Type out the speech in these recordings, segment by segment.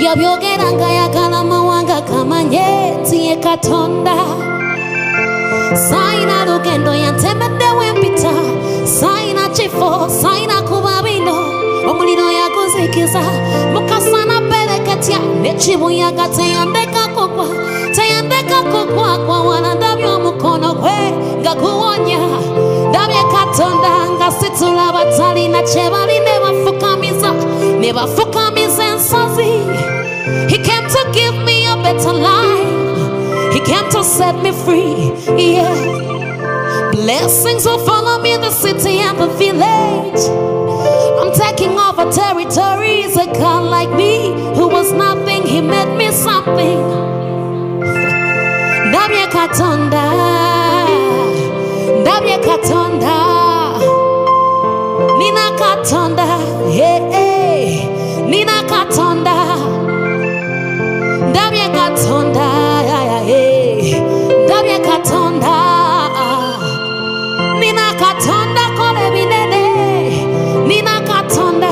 Yabyogera ng'ayagala mawanga gamanye nti ye Katonda. Saina lugendo, yantemedde wempita, saina kifo, saina kuba bino. Omuliro yaguzikiza mukasana pereketya nekibuyaga, teyandeka kugwa, teyandeka kugwa kwa wala. Ndabye omukono gwe nga guwonya, ndabye Katonda nga situla batalina kye bali ne bafukamiza, ne bafukamiza ensozi. He came to give me a better life. He came to set me free. Yeah. Blessings will follow me in the city and the village. I'm taking over territories. A God like me who was nothing, he made me something. Ndabye Katonda. Ndabye Katonda. Nina Katonda. Hey, hey. Nina Katonda. Ndabye Katonda. Yeah. Ndabye Katonda. Nina Katonda akola binene. Nina Katonda.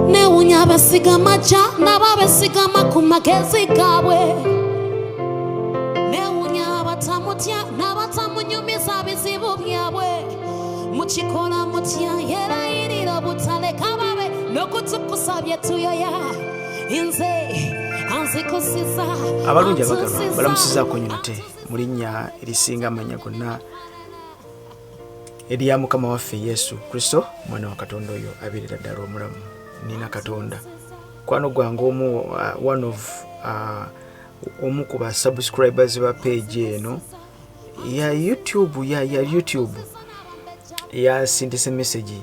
Newunya abesigama ja n'ababesigama ku magezi gaabwe. Newunya abatamutya n'abatamunyumiza bizibu byabwe. Mukikola mutya yerayirira obutaleka babe n'okutukusa bye tuyoya. Nze anzikusiza. Abalungi abagalwa, balamusizaako nnyo nate mu linnya erisinga amannya gonna erya Mukama waffe Yesu Kristo, mwana wa Katonda oyo abeerera ddala omulamu. Nina Katonda. Kwano gwange omu, one of omu ku ba subscribers ba page eno ya YouTube, ya YouTube, yasindise message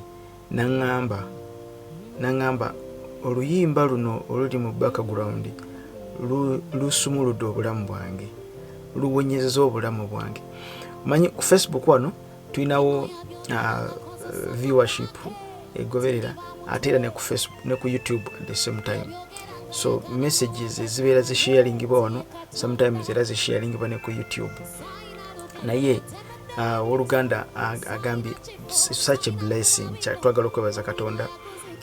naŋŋamba oluyimba luno oluli mu background lusumuludde obulamu bwange, luwonyezeza obulamu bwange. Manyi ku Facebook wano tulinawo viewership egoberera, ate era ne ku Facebook ne ku YouTube at the same time. So messages ezibeera zisharingibwa wano sometimes era zisharingibwa ne ku YouTube. Naye oluganda agambye such a blessing. Twagala okwebaza Katonda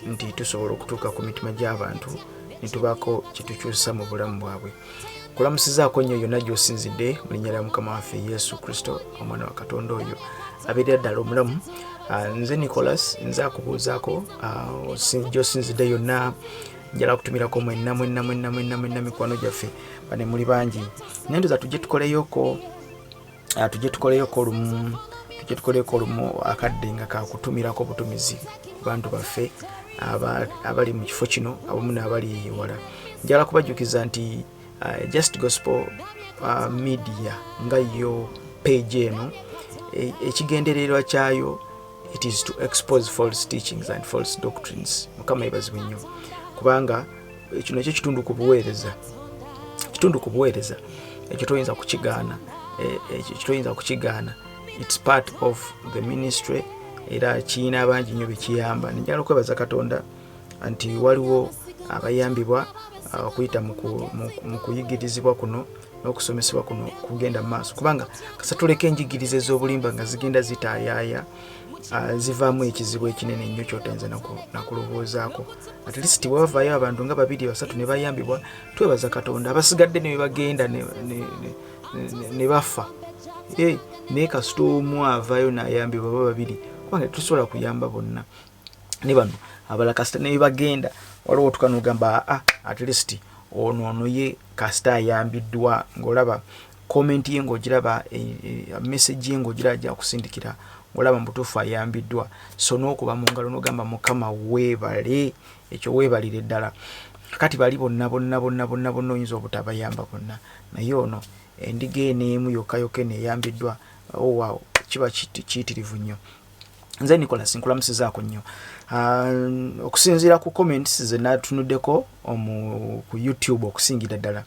nti tusobola okutuuka ku mitima gy'abantu ne tubaako kyetukyusa mu bulamu bwabwe. Kulamusizaako nnyo yonna gy'osinzidde mu linnya lya Mukama waffe Yesu Kristo, omwana wa Katonda oyo abeerera ddala omulamu. Nze Nicholas, nze akubuuzaako gy'osinzidde yonna. Njala kutumirako mwenna mwenna mwenna mwenna mwenna mikwano gyaffe bane, muli bangi. Naye ndoza tujje tukoleyoko olumu akadde nga kakutumirako butumizi ku bantu baffe abali mu kifo kino awamu n'abali wala. Njala kubajjukiza nti Just Gospel Media nga yo page eno, ekigendererwa kyayo, it is to expose false teachings and false doctrines. Mukama yebazibwe nnyo, kubanga kino ekyo kitundu ku buweereza, kitundu ku buweereza. Ekyo toyinza kukigaana. Ekyo toyinza kukigaana. It's part of the ministry era kiyina abangi nnyo bekiyamba. Njagala okwebaza Katonda nti waliwo abayambibwa okuyita mu kuyigirizibwa kuno n'okusomesebwa kuno kugenda mu maaso, kubanga kasa tuleka enjigiriza ez'obulimba nga zigenda zitaayaaya, zivaamu ekizibu ekinene ennyo kyotayinza nakulowoozaako. At least bwe bavaayo abantu nga babiri basatu ne bayambibwa, twebaza Katonda. Abasigadde ne bagenda ne bafa. Naye kasita omu avaayo n'ayambibwa ba babiri, kubanga tetusobola kuyamba bonna, ne bano abalala kasita ne bagenda, waliwo otuka n'ogamba, aa, at least ono ye kasita ayambiddwa. Ng'olaba comment ye, ng'ogiraba message ye, ng'ogiraba gyakusindikira, ng'olaba mu butuufu ayambiddwa. So n'okuba mu ngalo n'ogamba, "Mukama weebale," ekyo weebalire ddala. Kati bali bonna bonna bonna bonna bonna oyinza obutabayamba bonna, naye ono endiga eno emu yokka yokka eno eyambiddwa, oh wow, kiba kiyitirivu nnyo. Nze Nicholas, nkulamusizaako nnyo. Okusinziira ku comments ze natunuddeko ku YouTube, okusingira ddala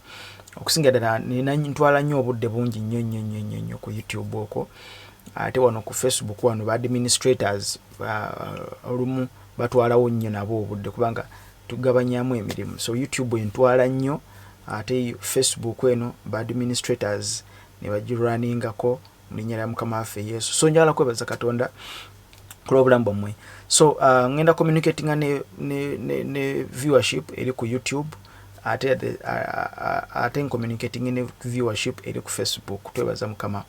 nina ntwala nnyo obudde bungi nnyo nnyo nnyo nnyo nnyo ku YouTube okwo. Ate wano ku Facebook wano ba administrators olumu batwalawo nnyo nabo obudde, kubanga tugabanyamu emirimu. So YouTube entwala nnyo, ate Facebook eno ba administrators ne bagirwaningako mu linnya lya Mukama waffe Yesu. So njagala kwebaza Katonda. Kulw'obulamu bwammwe. So ngenda communicatinga ne viewership eri ku YouTube, ate ncommunicating ne viewership eri ku Facebook. Twebaza Mukama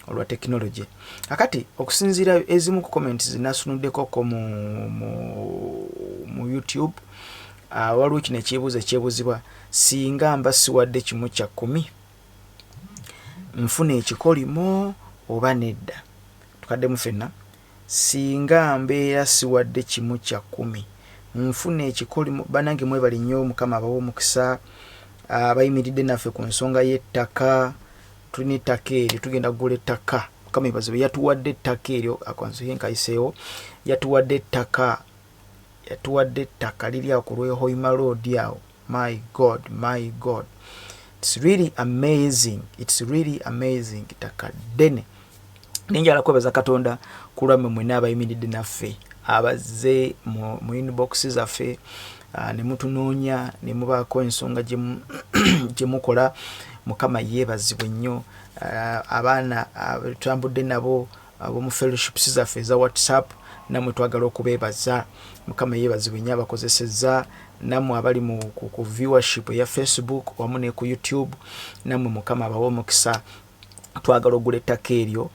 olwa technology. Akati okusinziira ezimu ku comments zinasunuddekoko mu YouTube, waliwo kino ekyebuuzo ekyebuuzibwa: singa mba siwadde 1/10, nfuna ekikolimo oba nedda? Tukaddemu ffenna: singa mbeera siwadde 1/10, nfuna ekikolimo? Bannange, mwebale nnyo, Mukama abawa omukisa abayimiridde naffe ku nsonga y'ettaka. Tulina ettaka eryo, tugenda kugula ettaka. Mukama yeebazibwe, yatuwadde ettaka eryo. Akansoke nkayiseewo. Yatuwadde ettaka, yatuwadde ettaka liri awo ku lw'e Road awo. My God, my God, it's really amazing, it's really amazing. Ttaka ddene. Naye njagala kwebaza Katonda ku lwammwe mwenna abayimiridde naffe, abazze mu inbox zaffe, ne mutunoonya, ne mubaako ensonga gye mukola. Mukama yeebazibwe nnyo. Abaana tutambudde nabo ab'omu fellowships zaffe eza WhatsApp, nammwe twagala okubeebaza. Mukama yeebazibwe nnyo abakozesezza. Nammwe abali ku viewership eya Facebook wamu ne ku YouTube, nammwe Mukama abawe omukisa. Twagala ogula ettaka eryo,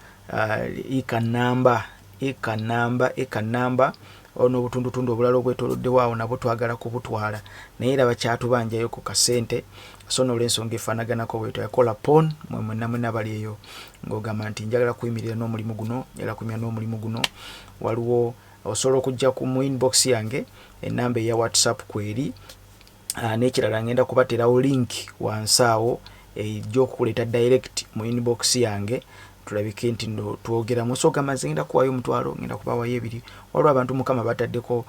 eka namba, eka namba, eka namba, n'obutundutundu obulala obwetooloddewo awo nabwo twagala kubutwala, naye era bakyatubanjayo ku kasente. So n'olwensonga efaanaganako bwetyo, yakola pon mwe mwenna mwenna bali eyo ng'ogamba nti njagala kuyimirira n'omulimu guno, njagala kuyimirira n'omulimu guno, waliwo osobola okujja ku mu inbox yange, enamba eya WhatsApp kweri. N'ekirala, ngenda kubateerawo link wansi awo ejja okukuleeta direct mu inbox yange, tulabike nti no twogeramu. So ogamba nze ngenda kuwayo 500, ngenda kubawayo 2. Waliwo abantu Mukama bataddeko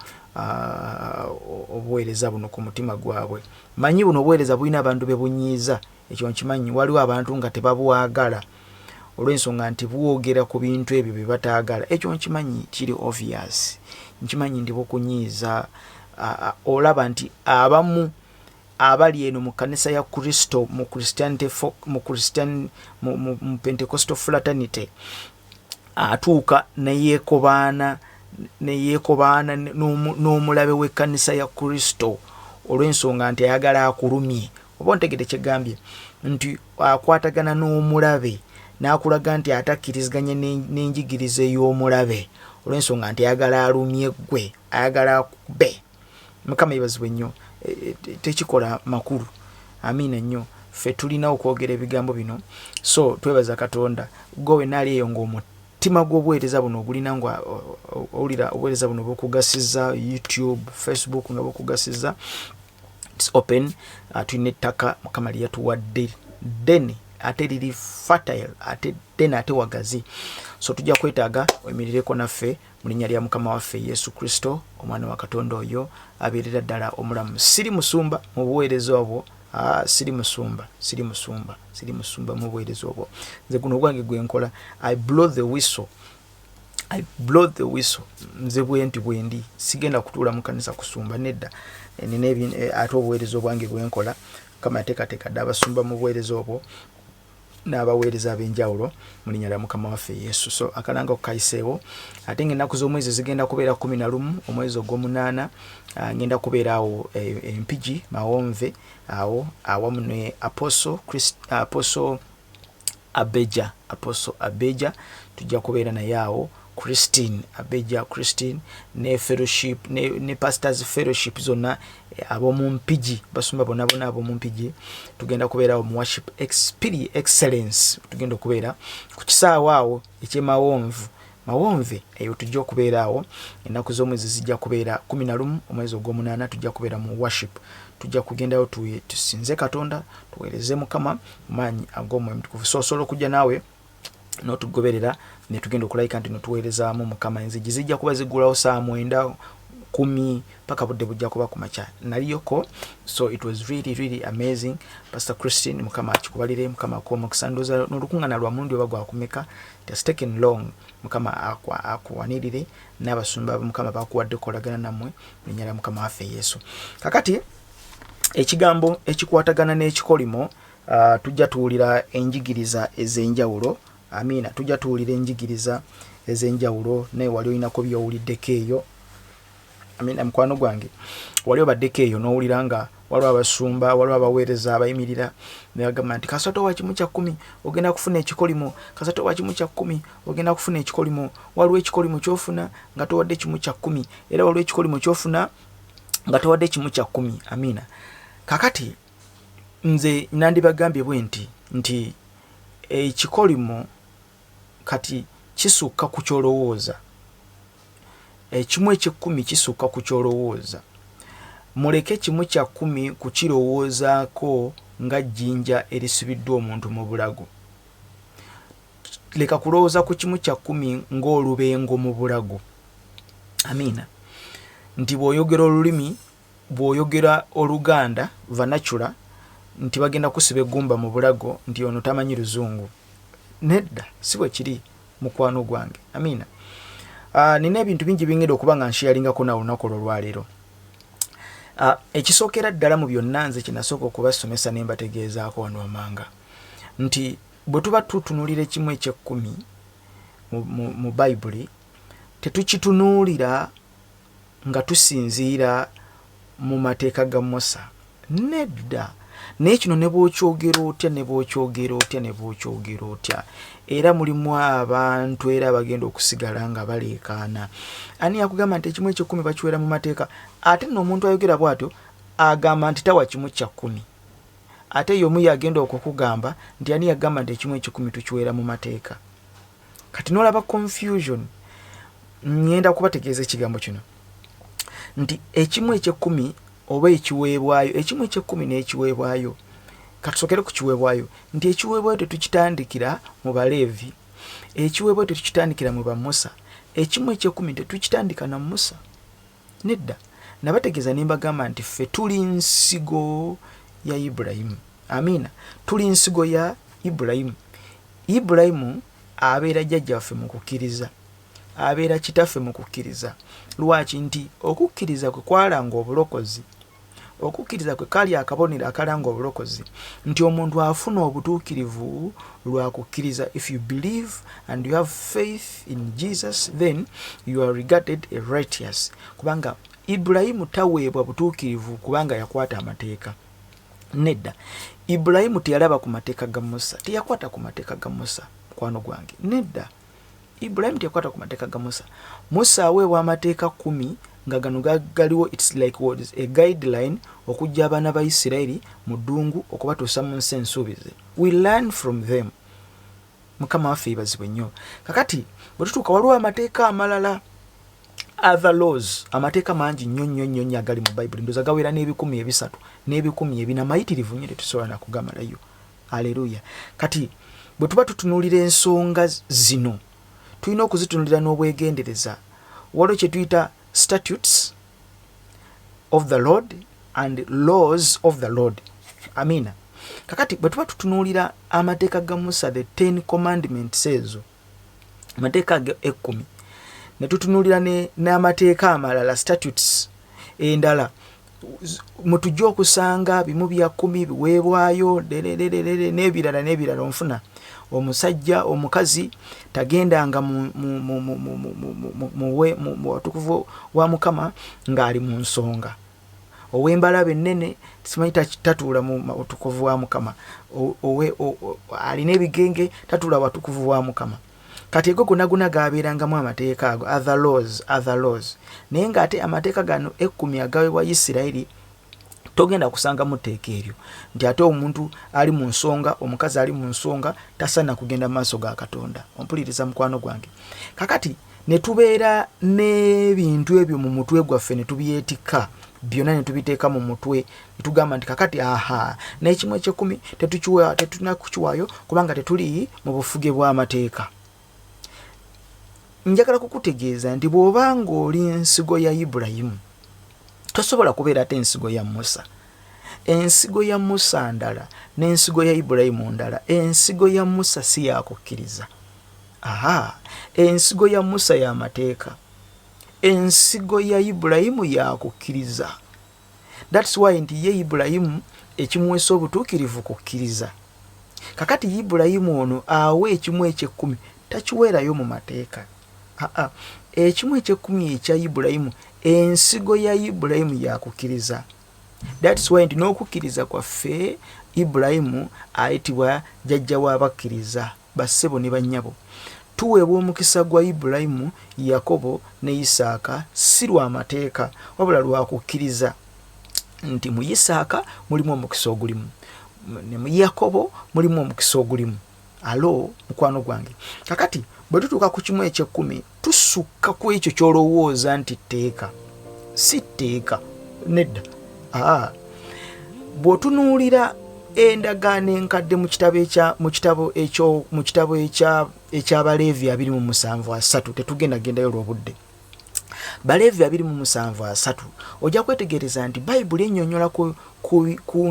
obuweereza buno ku mutima gwabwe. Manyi buno obuweereza bulina abantu be bunyiiza, ekyo nkimanyi. Waliwo abantu nga tebabwagala olw'ensonga nti bwogera ku bintu ebyo bye bataagala. Ekyo nkimanyi, kiri obvious. Nkimanyi nti bukunyiiza. Olaba nti abamu abali eno mu kanisa ya Kristo, mu Christianity, mu Christian, mu Pentecostal fraternity, atuuka neyeekobaana n'omulabe w'ekkanisa ya Kristo olw'ensonga nti ayagala akulumye. Oba ontegede kyegambye nti akwatagana n'omulabe n'akulaga nti atakkiriziganya n'enjigiriza ey'omulabe olw'ensonga nti ayagala alumye ggwe, ayagala akube. Mukama yebazibwe nnyo. Tekikola makulu. Amiina nnyo. Ffe tulina okwogera ebigambo bino. So twebaza Katonda. Gwe wenna ali eyo ng'omutima gw'obuweereza buno ogulina, nga owulira obuweereza buno bukugasiza, YouTube, Facebook nga bukugasiza, it's open. Tulina ettaka Mukama lyeyatuwadde ddene, ate liri fertile, ate ddene, ate wagazi. So tujja kwetaaga oyimirireko naffe mu linnya lya Mukama waffe Yesu Kristo, omwana wa Katonda oyo abeerera ddala omulamu. Siri musumba mu buweereza obwo. Siri musumba, siri musumba, siri musumba mu buweereza obwo. Nze guno ogwange gwe nkola, I blow the whistle, I blow the whistle. Nze bwe nti bwendi, sigenda kutuula mu kanisa kusumba, nedda. Nina ate obuweereza obwange bwenkola. Mukama yateekateeka dde abasumba mu buweereza obwo n'abaweereza ab'enjawulo mu linnya lya Mukama waffe Yesu. So akalanga okukayiseewo. Ate ng'ennaku z'omwezi zigenda kubeera 11 omwezi ogw'omunaana, ngenda kubeera awo Empigi Mawonve awo awamu ne Apostle Christ, Apostle Abeja, Apostle Abeja, tujja kubeera naye awo, Christine Abeja, Christine ne fellowship ne pastors fellowship zonna, ab'omu Mpigi, basumba bonna bonna ab'omu Mpigi, tugenda kubeera awo mu worship experience excellence. Tugenda okubeera ku kisaawe awo ekyemawonvu, Mawonve eyo. Tujja okubeera awo ennaku z'omwezi zijja kubeera 11 omwezi ogw'omunaana. Tujja kubeera mu worship, tujja kugendayo tusinze Katonda, tuweereze Mukama mu maanyi ag'Omwoyo Mutukuvu. So osobola okujja naawe n'otugoberera ne tugenda okulayika nti notuweerezaamu Mukama. Enzigi zijja kuba ziggulawo saa 9, 10 paka budde bujja kuba ku makya. Naliyoko, so it was really really amazing. Pastor Christine, Mukama akikubalire, Mukama akuwa omukisa. Ndowooza n'olukuŋŋaana lwa mulundi oba gwakumeka, it has taken long. Mukama akuwanirire n'abasumba Mukama bakuwadde kukolagana nammwe mu linnya lya Mukama waffe Yesu. Kakati ekigambo ekikwatagana n'ekikolimo, tujja tuwulira enjigiriza ez'enjawulo. Amiina. Tujja tuwulira enjigiriza ez'enjawulo. Naye wali olinako byowuliddeko eyo, I mean, mukwano gwange, wali obaddeko eyo n'owulira nga waliwo abasumba, waliwo abaweereza abayimirira ne bagamba nti kasita towa 1/10 ogenda kufuna ekikolimo, kasita towa 1/10 ogenda kufuna ekikolimo. Waliwo ekikolimo ky'ofuna nga towadde 1/10, era waliwo ekikolimo ky'ofuna nga towadde 1/10. Amiina. Kakati nze nandibagambye bwe nti ekikolimo kati kisukka ku ky'olowooza. 1/10 kisukka ku ky'olowooza. Muleke 1/10 kukirowoozaako nga jjinja erisibiddwa omuntu mu bulago. Leka kulowooza ku 1/10 ng'olubengo mu bulago. Amiina. Nti bw'oyogera olulimi, bw'oyogera Oluganda vernacular, nti bagenda kusiba eggumba mu bulago nti ono tamanyi Luzungu. Nedda, si bwe kiri, mukwano gwange. Amiina. Nina ebintu bingi bingenda okuba nga nsharingako nawe olunaku olwo lwaleero. Ekisookera ddala mu byonna, nze kye nasooka okubasomesa ne mbategeezaako wano wamanga nti bwe tuba tutunuulira 1/10 mu Bayibuli, tetukitunuulira nga tusinziira mu mateeka ga Musa. Nedda. Naye kino ne bw'okyogera otya, ne bw'okyogera otya, ne bw'okyogera otya, era mulimu abantu era abagenda okusigala nga baleekaana, ani yakugamba nti 1/10 bakiwera mu mateeka? Ate nno omuntu ayogera bw'atyo agamba nti tawa 1/10, ate ye omu yagenda okukugamba nti ani yagamba nti 1/10 tukiwera mu mateeka? Kati nolaba confusion. Ŋŋenda kubategeeza ekigambo kino nti 1/10 oba ekiweebwayo, 1/10 n'ekiweebwayo. Katusookere ku kiweebwayo, nti ekiweebwayo tetukitandikira mu Baleevi, ekiweebwayo tetukitandikira mu Bamusa, 1/10 tetukitandika na Musa. Nedda. Nabategeeza ne mbagamba nti ffe tuli nsigo ya Ibulayimu. Amiina. Tuli nsigo ya Ibulayimu. Ibulayimu abeera jjajjaffe mu kukkiriza, abeera kitaffe mu kukkiriza. Lwaki? Nti okukkiriza kwe kwalanga obulokozi, okukkiriza kwe kali akabonero akalanga obulokozi, nti omuntu afuna obutuukirivu lwa kukkiriza. If you believe and you have faith in Jesus, then you are regarded a righteous. Kubanga Ibulayimu taweebwa butuukirivu kubanga yakwata amateeka. Nedda. Ibulayimu teyalaba ku mateeka ga Musa, teyakwata ku mateeka ga Musa, mukwano gwange. Nedda, Ibulayimu teyakwata ku mateeka ga Musa. Musa aweebwa amateeka 10 nga gano galiwo, it's like was a guideline okujja abaana ba Isirayiri mu ddungu okubatuusa mu nsi ensuubize. We learn from them. Mukama waffe yebazibwe nnyo. Kakati bwe tutuuka, waliwo amateeka amalala, other laws, amateeka mangi nnyo nnyo nnyo nnyo agali mu Bayibuli. Ndowooza gawera n'ebikumi 3 n'ebikumi 400, mayitirivu nnyo, tetusobola nakugamalayo. Aleluya. Kati bwe tuba tutunuulira ensonga zino, tulina okuzitunuulira n'obwegendereza. Waliwo kye tuyita statutes of the Lord and laws of the Lord. Amina. Kakati bwe tuba tutunuulira amateeka ga Musa, the 10 Commandments, ezo amateeka ge 10, ne tutunuulira n'amateeka amalala, statutes endala, mwe tujja okusanga bimu bya 10 biweebwayo derererere n'ebirala n'ebirala. Onfuna omusajja, omukazi tagendanga mu watukuvu wa Mukama ng'ali mu nsonga, ow'embalaba ennene simanyi tatuula mu watukuvu wa Mukama, alina ebigenge tatuula watukuvu wa Mukama. Kati ego gonna gonna gabeerangamu amateeka ago, other laws, other laws. Naye ng'ate amateeka gano 10 agaweebwa Isirayiri togenda kusangamu tteeka eryo nti ate omuntu ali mu nsonga, omukazi ali mu nsonga tasaana kugenda mu maaso ga Katonda. Ompuliriza, mukwano gwange? Kakati ne tubeera n'ebintu ebyo mu mutwe gwaffe, ne tubyetikka byonna, ne tubiteeka mu mutwe, ne tugamba nti kakati aha, n'1/10 tetukiwa, tetulina kukiwaayo kubanga tetuli mu bufuge bw'amateeka. Njagala kukutegeeza nti bw'oba ng'oli nsigo ya Ibulayimu, tosobola kubeera ate ensigo ya Musa. Ensigo ya Musa ndala n'ensigo ya Ibulayimu ndala. Ensigo ya Musa si yakukkiriza. Aha, ensigo ya Musa y'amateeka, ensigo ya Ibulayimu yakukkiriza. That's why nti ye Ibulayimu ekimuweesa obutuukirivu kukkiriza. Kakati Ibulayimu ono awa 1/10, takiweerayo mu mateeka. Aa, ekimu ekyekkumi ekya Ibulayimu, ensigo ya Ibulayimu yakukkiriza. That's why nti n'okukkiriza kwaffe, Ibulayimu ayitibwa jjajja w'abakkiriza. Bassebo ne bannyabo, tuweebwa omukisa gwa Ibulayimu, Yakobo ne Isaaka, si lwa mateeka wabula lwa kukkiriza, nti mu Isaaka mulimu omukisa ogulimu, ne mu Yakobo mulimu omukisa ogulimu. Alo, mukwano gwange, kakati bwe tutuuka ku kimu ekyekkumi, tusukka ku ekyo ky'olowooza nti tteeka. Si tteeka, nedda. Aa, bw'otunuulira endagaano enkadde mu kitabo ekya mu kitabo ekyo mu kitabo ekya eky'Abaleevi 27:30, tetugenda gendayo olw'obudde, Baleevi 27:30, ojja kwetegereza nti Bayibuli ennyonnyola ku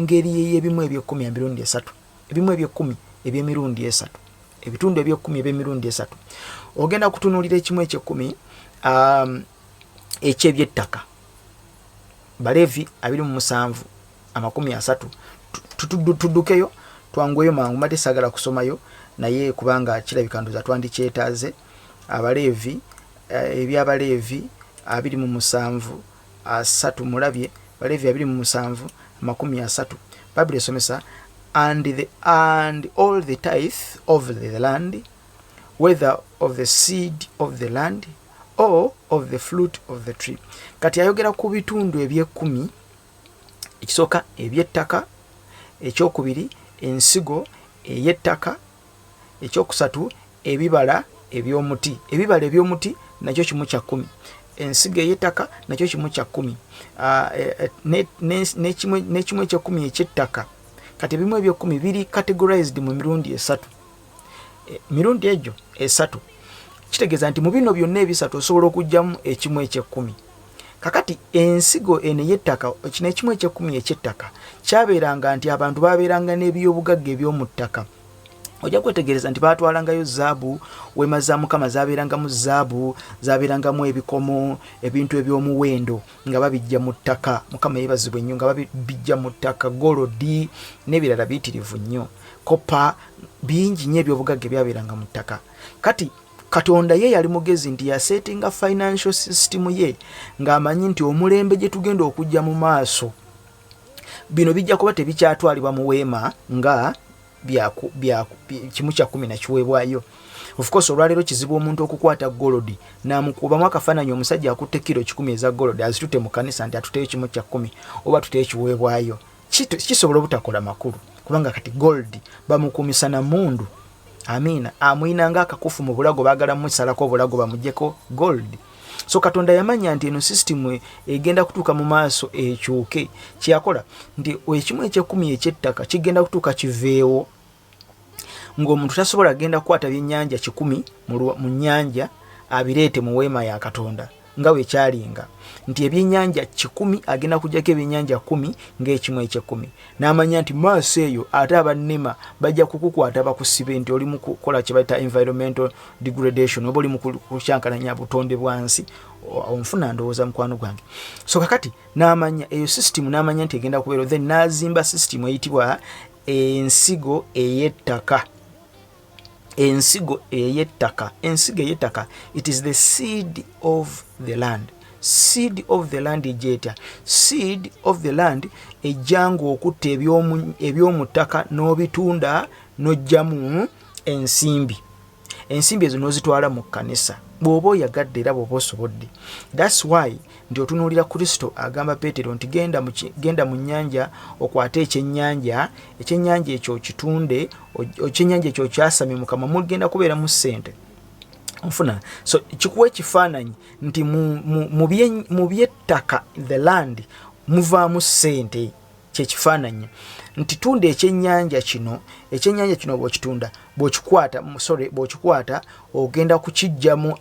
ngeri ey'ebimu ebyekkumi emirundi esatu, ebimu ebyekkumi eby'emirundi esatu, ebitundu ebyekkumi eby'emirundi esatu. Ogenda kutunuulira ekimu ekyekkumi ekyebyettaka, Baleevi 27:30. Tuddukeyo, twangweyo mangu, mbadde saagala kusomayo, naye kubanga kirabika ndoza twandikyetaaze. Abaleevi, ebyabaleevi 27:30, mulabye? Baleevi 27:30, Bayibuli esomesa, And all the tithe of the land, whether of the seed of the land or of the fruit of the tree." Kati ayogera ku bitundu ebyekkumi. Ekisooka ebyettaka, ekyokubiri ensigo ey'ettaka, ekyokusatu ebibala eby'omuti. Ebibala eby'omuti nakyo kimu kya kkumi, ensigo ey'ettaka nakyo kimu kya kkumi, n'ekimu ekyekkumi ekyettaka. Kati ebimu ebyekkumi biri categorized mu mirundi esatu. Mirundi egyo esatu kitegeeza nti mu bino byonna ebisatu osobola okuggyamu ekimu ekyekkumi. Kakati ensigo eno ey'ettaka, kino ekimu ekyekkumi ekyettaka kyabeeranga nti abantu babeeranga n'ebyobugagga eby'omu ttaka. Ojja kwetegereza nti baatwalangayo zaabu, weema za Mukama zabeerangamu zaabu, zabeerangamu ebikomo, ebintu eby'omuwendo nga babijja mu ttaka. Mukama yeebazibwa ennyo. Nga babijja mu ttaka, golodi n'ebirala biyitirivu nnyo, copper, bingi nnyo ebyobugagga ebyabeeranga mu ttaka. Kati Katonda ye yali mugezi nti yasetinga financial system ye ng'amanyi nti omulembe gye tugenda okujja mu maaso, bino bijja kuba tebikyatwalibwa mu weema nga kimu kya kumi nakiweebwayo. Of course, olwaleero kizibu omuntu okukwata golodi namukubamu akafaananyi, omusajja akutte kiro 100 eza golodi azitute mu kanisa nti atuteyo kimu kya kkumi oba tuteyo kiweebwayo. Kisobola obutakola makulu, kubanga kati gold bamukumisa na mundu. Amiina. Amwina nga akakufu mu bulago, baagala musalako obulago bamugjeko gold. So Katonda yamanya nti eno system egenda kutuuka mu maaso ekyuke. Kyeyakola nti ekimu ekyekkumi ekyettaka kigenda kutuuka kiveewo, ng'omuntu tasobola genda kukwata byennyanja 100 mu nnyanja abireete mu weema ya Katonda nga bwe kyalinga, nti ebyennyanja 100 agenda kujjako ebyennyanja 10 ng'ekimu ekyekkumi. N'amanya nti maaso eyo ate abannema bajja kukukwata bakusibe nti oli mu kukola kye bayita environmental degradation, oba oli mu kukyankalanya butonde bwa nsi. Onfuna, ndowooza, mukwano gwange? So kakati n'amanya eyo system, n'amanya nti egenda kubeera, then n'azimba system eyitibwa ensigo ey'ettaka. Ensigo ey'ettaka, ensigo ey'ettaka, it is the seed of the land. Seed of the land ejja etya? Seed of the land ejjanga okutta eby'omu ttaka n'obitunda n'ojjamu ensimbi. Ensimbi ezo n'ozitwala mu kkanisa bw'oba oyagadde era bw'oba osobodde. That's why nti otunuulira Kristo agamba Peetero nti genda mu nnyanja okwate ekyennyanja, ekyennyanja ekyo okitunde, ekyennyanja ekyo okyasamye mu kamwa, mugenda kubeeramu ssente. Nfuna? So kikuwa ekifaananyi nti mu byettaka, the land, muvaamu ssente. Kyekifaananyi nti tunda ekyennyanja kino, ekyennyanja kino bw'okitunda, bw'okikwata, sorry, bw'okikwata ogenda kukijjamu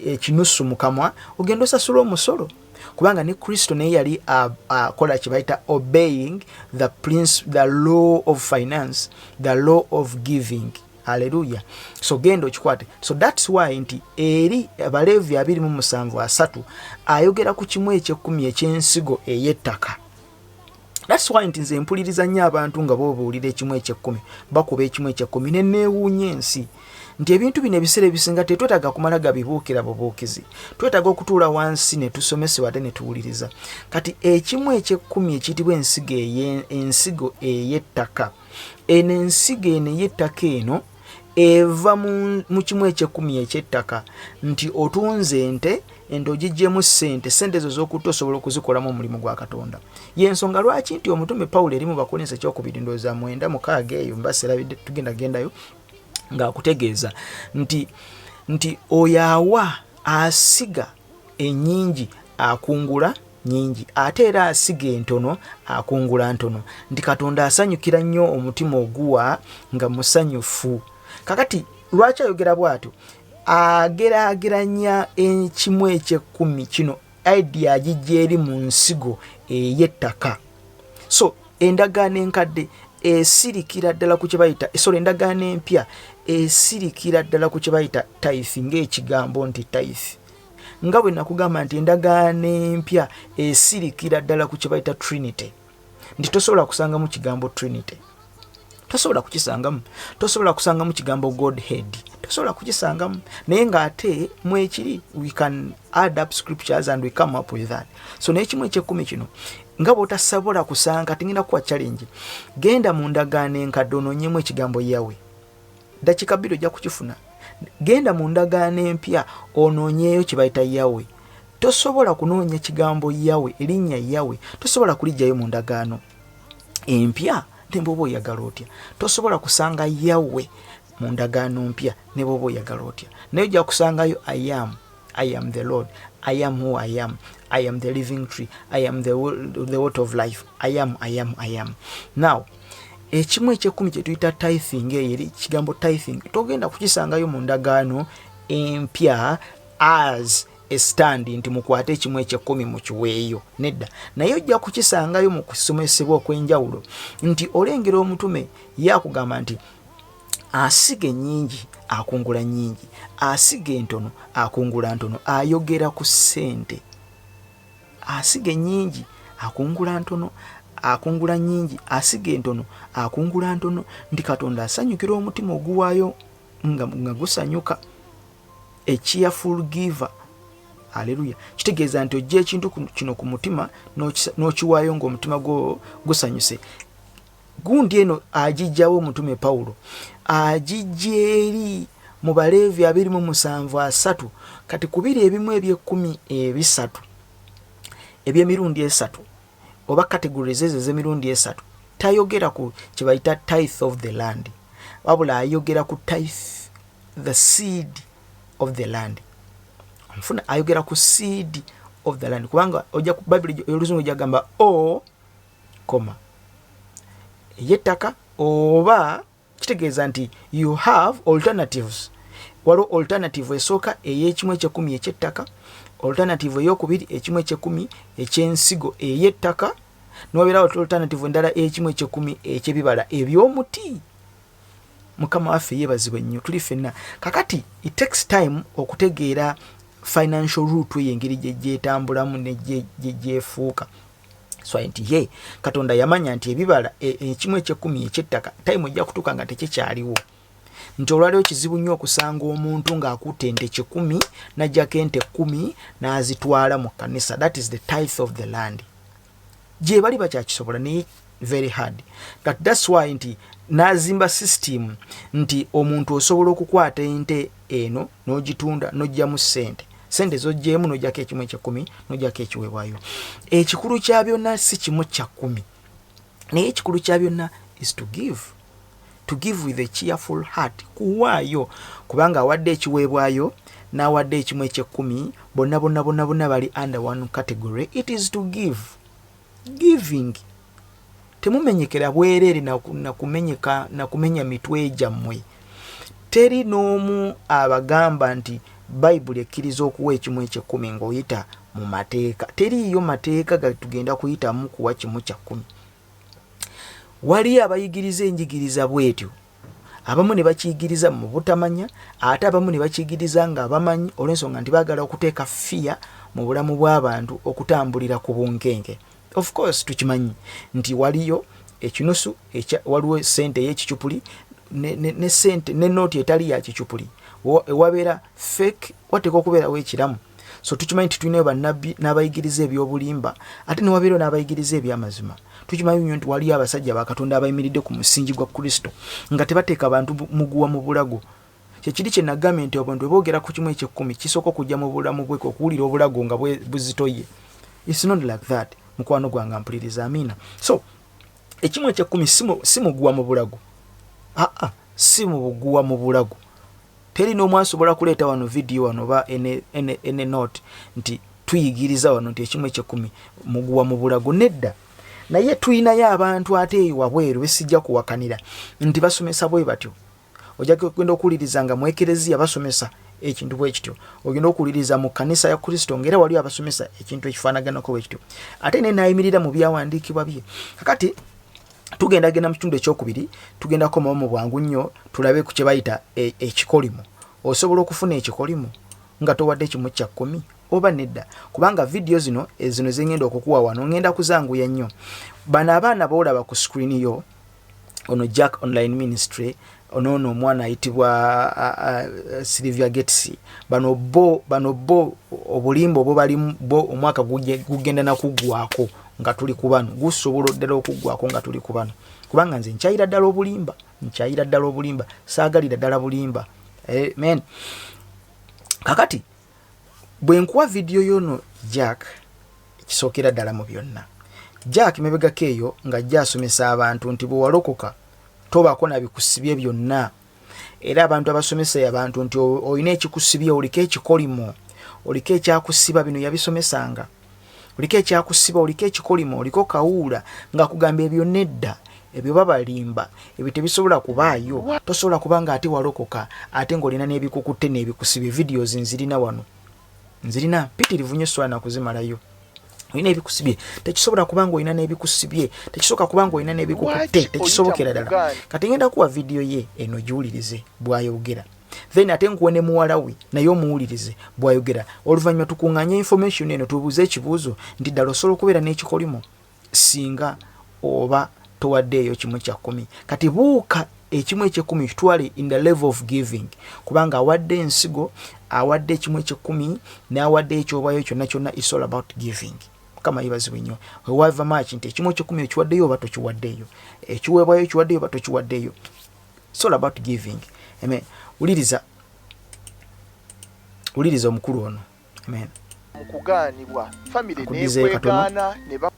ekinusu mu kamwa, ogenda osasula omusolo, kubanga ne Kristo naye yali akola kye bayita obeying the prince, the law of finance, the law of giving. Haleluya. So genda okikwate. So that's why nti eri Abaleevi 27:30 ayogera ku kimu ekyekkumi ekyensigo ey'ettaka. That's why nti nze mpuliriza nnyo abantu nga bobuulira ekimu ekyekkumi, bakuba ekimu ekyekkumi, ne neewuunya ensi. Nti ebintu bino ebiseera ebisinga tetwetaaga kumala gabibuukira bubuukizi, twetaaga okutuula wansi ne tusomesebwa ate ne tuwuliriza. Kati ekimu ekyekkumi ekiyitibwa ensigo ensigo ey'ettaka, eno ensigo eno ey'ettaka eno eva mu kimu ekyekkumi eky'ettaka, nti otunze ente, ente ogiggyemu ssente, ssente ezo z'okutta osobola okuzikolamu omulimu gwa Katonda. Y'ensonga lwaki nti omutume Pawulo eri mu Bakolinso ekyokubiri ndowooza 9 6 eyo mbaserabidde, tugenda gendayo, ng'akutegeeza nti oyo awa asiga ennyingi akungula nnyingi, ate era asiga entono akungula ntono, nti Katonda asanyukira nnyo omutima oguwa nga musanyufu. Kakati lwaki ayogera bw'atyo? Ageraageranya ekimu ekyekkumi kino, idea agijja eri mu nsigo ey'ettaka. So endagaano enkadde esirikira ddala ku kye bayita, sorry, endagaano empya esirikira ddala ku kye bayita tithe, ng'ekigambo nti tithe. Nga bwe nakugamba nti endagaano empya esirikira ddala ku kye bayita Trinity, nti tosobola kusangamu kigambo Trinity, tosobola kukisangamu, tosobola kusangamu kigambo Godhead, tosobola kukisangamu, naye ng'ate mwekiri. We can add up scriptures and we come up with that. So naye kimu ekyekkumi kino nga bw'otasobola kusanga, kati ngenda kuwa challenge, genda mu ndagaano enkadde onoonyemu ekigambo Yawe, dakiika 2 ojja kukifuna. Genda mu ndagaano empya onoonyeeyo kye bayita Yawe. Tosobola kunoonya kigambo Yawe, erinnya Yawe tosobola kuliggyayo mu ndagaano empya ne bw'oba oyagala otya. Tosobola kusanga Yawe mu ndagaano mpya ne bw'oba oyagala otya, naye ojja kusangayo I am, I am the Lord, I am who I am, I am the living tree, I am the water of life, I am, I am, I am. Now ekimu ekyekkumi kye tuyita tithing, eyo eri kigambo tithing togenda kukisangayo mu ndagaano empya as a stand nti mukwate ekimu ekyekkumi mukiweeyo, nedda. Naye ojja kukisangayo mu kusomesebwa okw'enjawulo, nti olengera omutume yakugamba nti asiga ennyingi akungula nnyingi, asiga entono akungula ntono. Ayogera ku ssente. Asiga ennyingi akungula ntono, akungula nnyingi, asiga entono akungula ntono, nti Katonda asanyukira omutima oguwaayo nga gusanyuka, a cheerful giver. Aleluya! Kitegeeza nti ojja ekintu kino ku mutima n'okiwaayo ng'omutima gwo gusanyuse. Gundi eno agijjawo omutume Pawulo, agijja eri mu Baleevi 27:30. Kati kubiri ebimu ebyekkumi ebisatu eby'emirundi esatu oba categories ezo ez'emirundi esatu, tayogera ku kye bayita tithe of the land, wabula ayogera ku tithe, the seed of the land. Onfuna? Ayogera ku seed of the land, kubanga ojja ku Bayibuli oluzungu ojagamba o koma ey'ettaka, oba kitegeeza nti you have alternatives. Waliwo alternative esooka ey'ekimu ekyekkumi ekyettaka, alternative eyokubiri ekimu ekyekkumi ekyensigo ey'ettaka, niwabeerawo alternative endala ekimu ekyekkumi ekyebibala eby'omuti. Mukama waffe yeebazibwe nnyo. Tuli ffenna. Kakati it takes time okutegeera financial route eyo, engeri gyetambulamu negyefuuka. So nti ye Katonda yamanya nti ebibala ekimu ekyekkumi ekyettaka, time ejja kutuuka nga tekikyaliwo, nti olwaliwo kizibu nnyo okusanga omuntu ng'akutte ente 100 n'ajjako ente 10 n'azitwala mu kkanisa. That is the tithe of the land. Gye bali bakyakisobola, naye very hard. But that's why nti n'azimba system nti omuntu osobola okukwata ente eno n'ogitunda n'ojjamu ssente, sente z'oggyemu n'ojjako ekimu ekyekkumi n'ojjako ekiweebwayo. Ekikulu kya byonna si kimu kya kkumi, naye ekikulu kya byonna is to give, to give with a cheerful heart, kuwaayo, kubanga awadde ekiweebwayo n'awadde ekimu ekyekkumi, bonna bonna bonna bonna bali under one category. It is to give. Giving, temumenyekera bwereere nakumenyeka nakumenya mitwe gyammwe. Teri n'omu abagamba nti Bayibuli ekkiriza okuwa ekimu ekyekkumi ng'oyita mu mateeka. Teriiyo mateeka gatugenda kuyitamu kuwa kimu kya kkumi. Waliyo abayigiriza enjigiriza bwetyo, abamu ne bakiyigiriza mu butamanya, ate abamu ne bakiyigiriza nga bamanyi, olw'ensonga nti baagala okuteeka fear mu bulamu bw'abantu okutambulira ku bunkenke. Of course tukimanyi nti waliyo ekinusu, waliwo sente ey'ekicupuli. ne sente ne nooti etali ya kicupuli, ewabeera fake wateekwa okubeerawo ekiramu. So tukimanyi nti tulinayo bannabbi n'abayigiriza ebyobulimba, ate newabeerayo n'abayigiriza ebyamazima. Tukimanyi nnyo nti waliyo abasajja ba Katonda abayimiridde ku musingi gwa Kristo nga tebateeka bantu muguwa mu bulago. Kyekiri kye nagambye nti abantu bwe boogera ku kimu ekyekkumi, kisooka okujja mu bulamu bwe okuwulira obulago nga buzitoye. It's not like that, mukwano gwange ampuliriza. Amiina. So ekimu ekyekkumi si muguwa mu bulago, aa, si mu buguwa mu bulago. Teri n'omu asobola kuleeta wano vidiyo wano oba ene note nti tuyigiriza wano nti ekimu ekyekkumi muguwa mu bulago. Nedda. Naye tulinayo abantu ate eyo wabweru besijja kuwakanira nti basomesa bwe batyo. Ojja kugenda okuwuliriza nga mu ekereziya basomesa ekintu bwe kityo, ogenda okuwuliriza mu kkanisa ya Kristo ngaera waliyo abasomesa ekintu ekifaanaganako bwe kityo, ate naye nayimirira mu byawandiikibwa bye. Kakati tugenda genda mu kitundu ekyokubiri, tugenda kukomawo mu bwangu nnyo tulabe ku kye bayita ekikolimo. Osobola okufuna ekikolimo nga towadde kimu kya kkumi oba nedda? Kubanga vidiyo zino zino zengenda okukuwa wano ngenda kuzanguya nnyo. Bano abaana boolaba ku screen yo, ono Jack Online Ministry, onoono omwana ayitibwa Sylvia Gates, bano bo obulimba obwo balimu bo omwaka gugenda nakuggwako nga tuli ku bano, gusobola ddala okuggwako nga tuli ku bano, kubanga nze nkyayira ddala obulimba, nkyayira ddala obulimba, saagalira ddala bulimba. Amen. Kakati bwe nkuwa vidiyo yono Jack, ekisookera ddala mu byonna, Jack mabegako eyo ng'ajja asomesa abantu nti bwe walokoka tobaako nabikusibye byonna. Era abantu abasomesa abantu nti olina ekikusibye, oliko ekikolimo, oliko ekyakusiba, bino yabisomesanga. Oliko ekyakusiba, oliko ekikolimo, oliko kawuula, nga kugamba ebyo nedda, ebyo babalimba, ebyo tebisobola kubaayo. Tosobola kuba nga ate walokoka ate ng'olina n'ebikukutte n'ebikusibye. Videos nzirina wano, nzirina mpitirivu nnyo, sobola nakuzimalayo. Olina ebikusibye, tekisobola kuba nga olina n'ebikusibye, tekisoboka kuba nga olina n'ebikukutte, tekisobokera ddala. Kati ngenda kuwa vidiyo ye eno, giwulirize bw'ayogera, then ate nkuwe ne muwala we naye omuwulirize bw'ayogera. Oluvannyuma tukuŋŋaanye information eno, tubuuze ekibuuzo nti ddala osobola okubeera n'ekikolimo singa oba towaddeeyo kimu kya kkumi? Kati buuka ekimu ekyekkumi kitwale in the level of giving, kubanga awadde ensigo, awadde ekimu ekyekkumi, n'awadde ekyobwayo kyonna kyonna. Is all about giving. Mukama yebazibwe nnyo. Wewava maki nti ekimu ekyekkumi okiwaddeyo oba tokiwaddeeyo, ekiweebwayo okiwaddeyo oba tokiwaddeeyo, it's all about giving. Amen. Wuliriza, wuliriza omukulu ono. Amen. Mu kugaanibwa, famire Akuddizeeyo katono. n'ekwegaana ne ba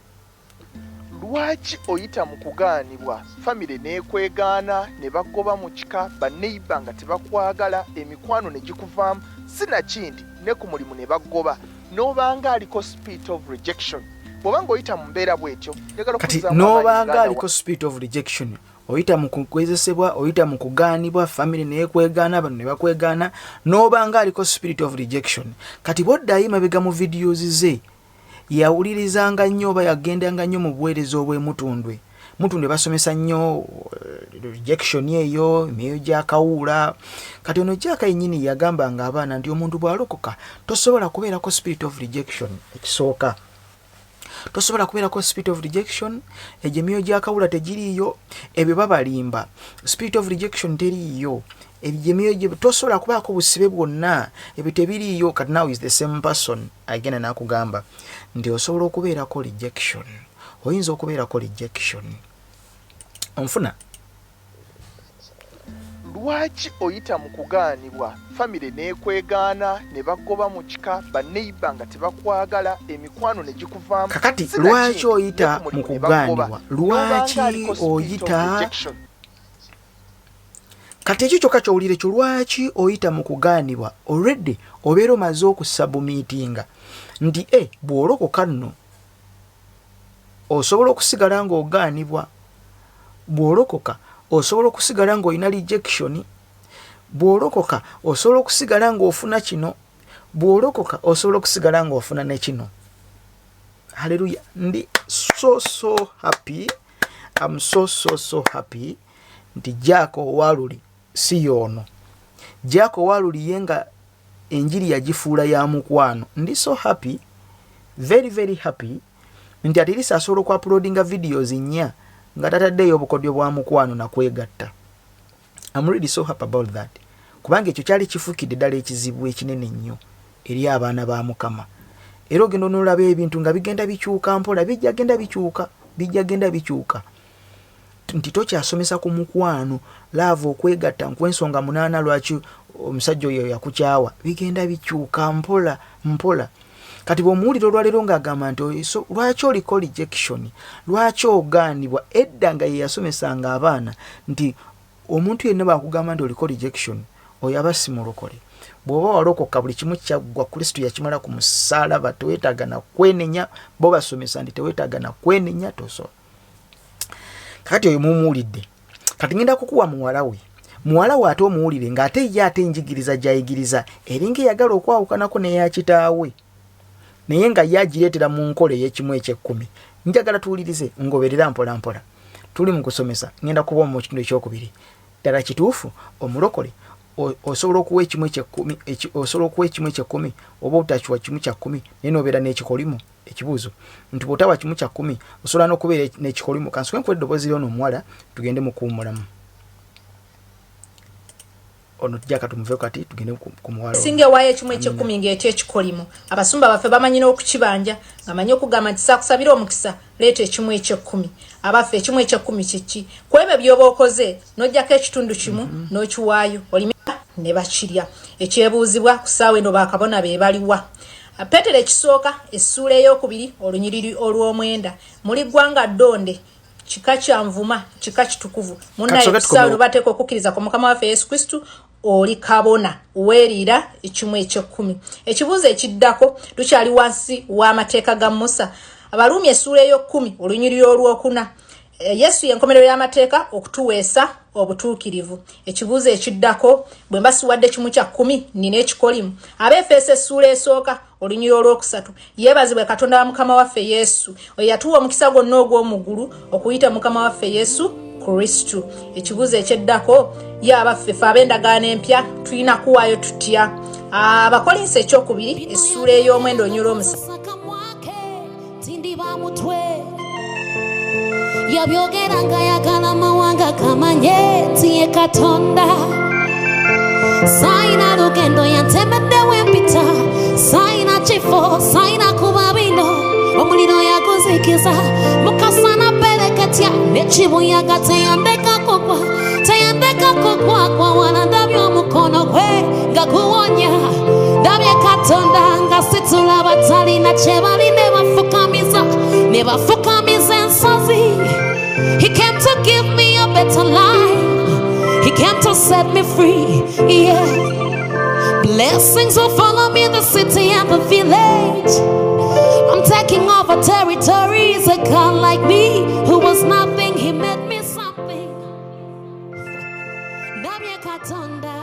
lwaki oyita mu kugaanibwa, famire n'ekwegaana ne bagoba mu kika, baneiba nga tebakwagala, emikwano ne gikuvaamu, sinakindi ne ku mulimu ne bagoba, n'obanga aliko spirit of rejection. Bw'oba ng'oyita mu mbeera bw'etyo, njagala Kati okuzzaamu amaanyi, n'obanga muganda aliko spirit of rejection, oyita mu kugezesebwa, oyita mu kugaanibwa, famire neyekwegaana, bano ne bakwegaana, n'obanga aliko spirit of rejection. Kati bwoddayo mabega mu videos ze, yawulirizanga nnyo oba yagendanga nnyo mu buweereza obw'emutundwe. Mutundwe basomesa nnyo rejection eyo, emyoyo gyakawuula. Kati ono Jaaka yennyini yagambanga abaana nti omuntu bw'alokoka tosobola kubeerako spirit of rejection. Ekisooka, tosobola kubeerako spirit of rejection. Egyo emyoyo gyakawula tegiriiyo, ebyo babalimba. Spirit of rejection teriiyo, ebyo emyoyo tosobola kubaako busibe bwonna, ebyo tebiriiyo. Kati now is the same person agenda n'akugamba nti osobola okubeerako rejection, oyinza okubeerako rejection. Onfuna? Lwaki oyita mu kugaanibwa, famire n'ekwegaana ne bagoba mu kika, baneiba nga tebakwagala, emikwano ne gikuvaamu, Kakati sinakindi lwaki oyita ne ku mu mulimu ne bagoba, kugaanibwa? Lwaki n'obanga aliko spirit of oyita rejection? Kati ekyo kyokka kyowulira ekyo, lwaki oyita mu kugaanibwa? Already obeera omaze okusubmittinga nti bw'olokoka nno osobola okusigala ng'ogaanibwa, bw'olokoka osobola okusigala ng'olina rejection, bw'olokoka osobola okusigala ng'ofuna kino, bw'olokoka osobola okusigala ng'ofuna ne kino. Haleluya. Ndi so so happy, am so so so happy nti Jack owaluli si yoono. Jack owaluli ye nga enjiri yagifuula ya mukwano. Ndi so happy, very very happy nti at least asobola okuuploadinga videos nnya nga tataddeeyo obukodyo bwa mukwano nakwegatta. I'm really so happy about that, kubanga ekyo kyali kifuukidde ddala ekizibu ekinene ennyo eri abaana ba Mukama. Era ogenda onoolaba ebintu nga bigenda bikyuka mpola, bijja genda bikyuka, bijja genda bikyuka, nti tokyasomesa ku mukwano, love, okwegatta, nkwensonga 8 lwaki omusajja oyo yakukyawa. Bigenda bikyuka mpola mpola. Kati bw'omuwulira olwaleero ng'agamba nti so, lwaki oliko rejection, lwaki ogaanibwa, edda nga ye yasomesanga abaana nti omuntu yenna bwakugamba nti oliko rejection, oyo aba si mulokole. Bw'oba walokoka, buli kimu kyaggwa, Kristo yakimala ku musaalaba, teweetaaga na kwenenya. Bo basomesa nti teweetaaga na kwenenya, tosobola. Kakati oyo mumuwulidde. Kati ngenda kukuwa muwala we, muwala we ate omuwulire ng'ate ye ate enjigiriza gy'ayigiriza eringa eyagala okwawukanako n'eya kitaawe, naye nga ye agireetera mu nkola ey'ekimu ekyekkumi. Njagala tuwulirize, ngoberera mpola mpola. Tuli mu kusomesa, ngenda kuba mu kitundu ekyokubiri. Ddala kituufu omulokole osobola okuwa ekimu ekyekkumi, osobola okuwa ekimu ekyekkumi oba otakiwa kimu kya kkumi naye n'obeera n'ekikolimu? Ekibuuzo nti bw'otawa kimu kya kkumi osobola n'okubeera n'ekikolimu? Kansooke nkuwa eddoboozi lyono omuwala, tugende mu kuwummulamu. Ono tujja katumuveeko, kati tugende ku muwala ono. Singa ewaayo ekimu ekyekkumi ng'etya ekikolimo. Abasumba baffe bamanyi n'okukibanja, nga manyi okugamba nti saakusabira omukisa, leeta ekimu ekyekkumi. Abaffe, ekimu ekyekkumi kiki? Ku ebyo by'oba okoze n'oggyako ekitundu kimu n'okiwaayo, olime ne bakirya. Ekyebuuzibwa ku ssaawa eno, bakabona be baliwa? Peetero ekisooka essuula 2 olunyiriri 9: muli ggwanga ddonde, kika kya nvuma, kika kitukuvu. Munnaye, Katusooke ku ssaawa eno tukomewo. bateeka okukkiriza ku Mukama waffe Yesu Kristo, oli kabona, weeriira ekimu ekyekkumi. Ekibuuzo ekiddako, tukyali wansi w'amateeka ga Musa? Abaluumi essuula 10 olunyiriri 4: Yesu yenkomerero y'amateeka okutuweesa obutuukirivu. Ekibuuzo ekiddako, bwe mba siwadde kimu kya kkumi, nina ekikolimu? Abeefeso essuula 1 olunyiriri 3: yeebazibwe Katonda wa Mukama waffe Yesu, oyo yatuwa omukisa gwonna ogw'omu ggulu okuyita Mukama waffe Yesu Kristo. Ekibuuzo ekyeddako, ye abaffe, fe ab'endagaano empya tulina kuwaayo tutya? Abakolinso 2 essuula 9 olunyiriri 7. Saka mwake tindiba mutwe yabyogera nga yagala mawanga kamanye tiye Katonda. Saina lugendo yantemedde wempita, saina kifo, saina kuba bino omuliro yaguzikiza mukasana pereketya nekibuyaga teyandeka kugwa, teyandeka kugwa kwa wala. Ndabye omukono gwe nga guwonya, ndabye Katonda nga situla batalina kye bali ne bafukamiza, ne bafukamiza ensozi. He came to give me a better life. He came to set me free, yeah. Blessings will follow me in the city and the village. I'm taking over territories. A God like me who was nothing, he made me something. Ndabye Katonda,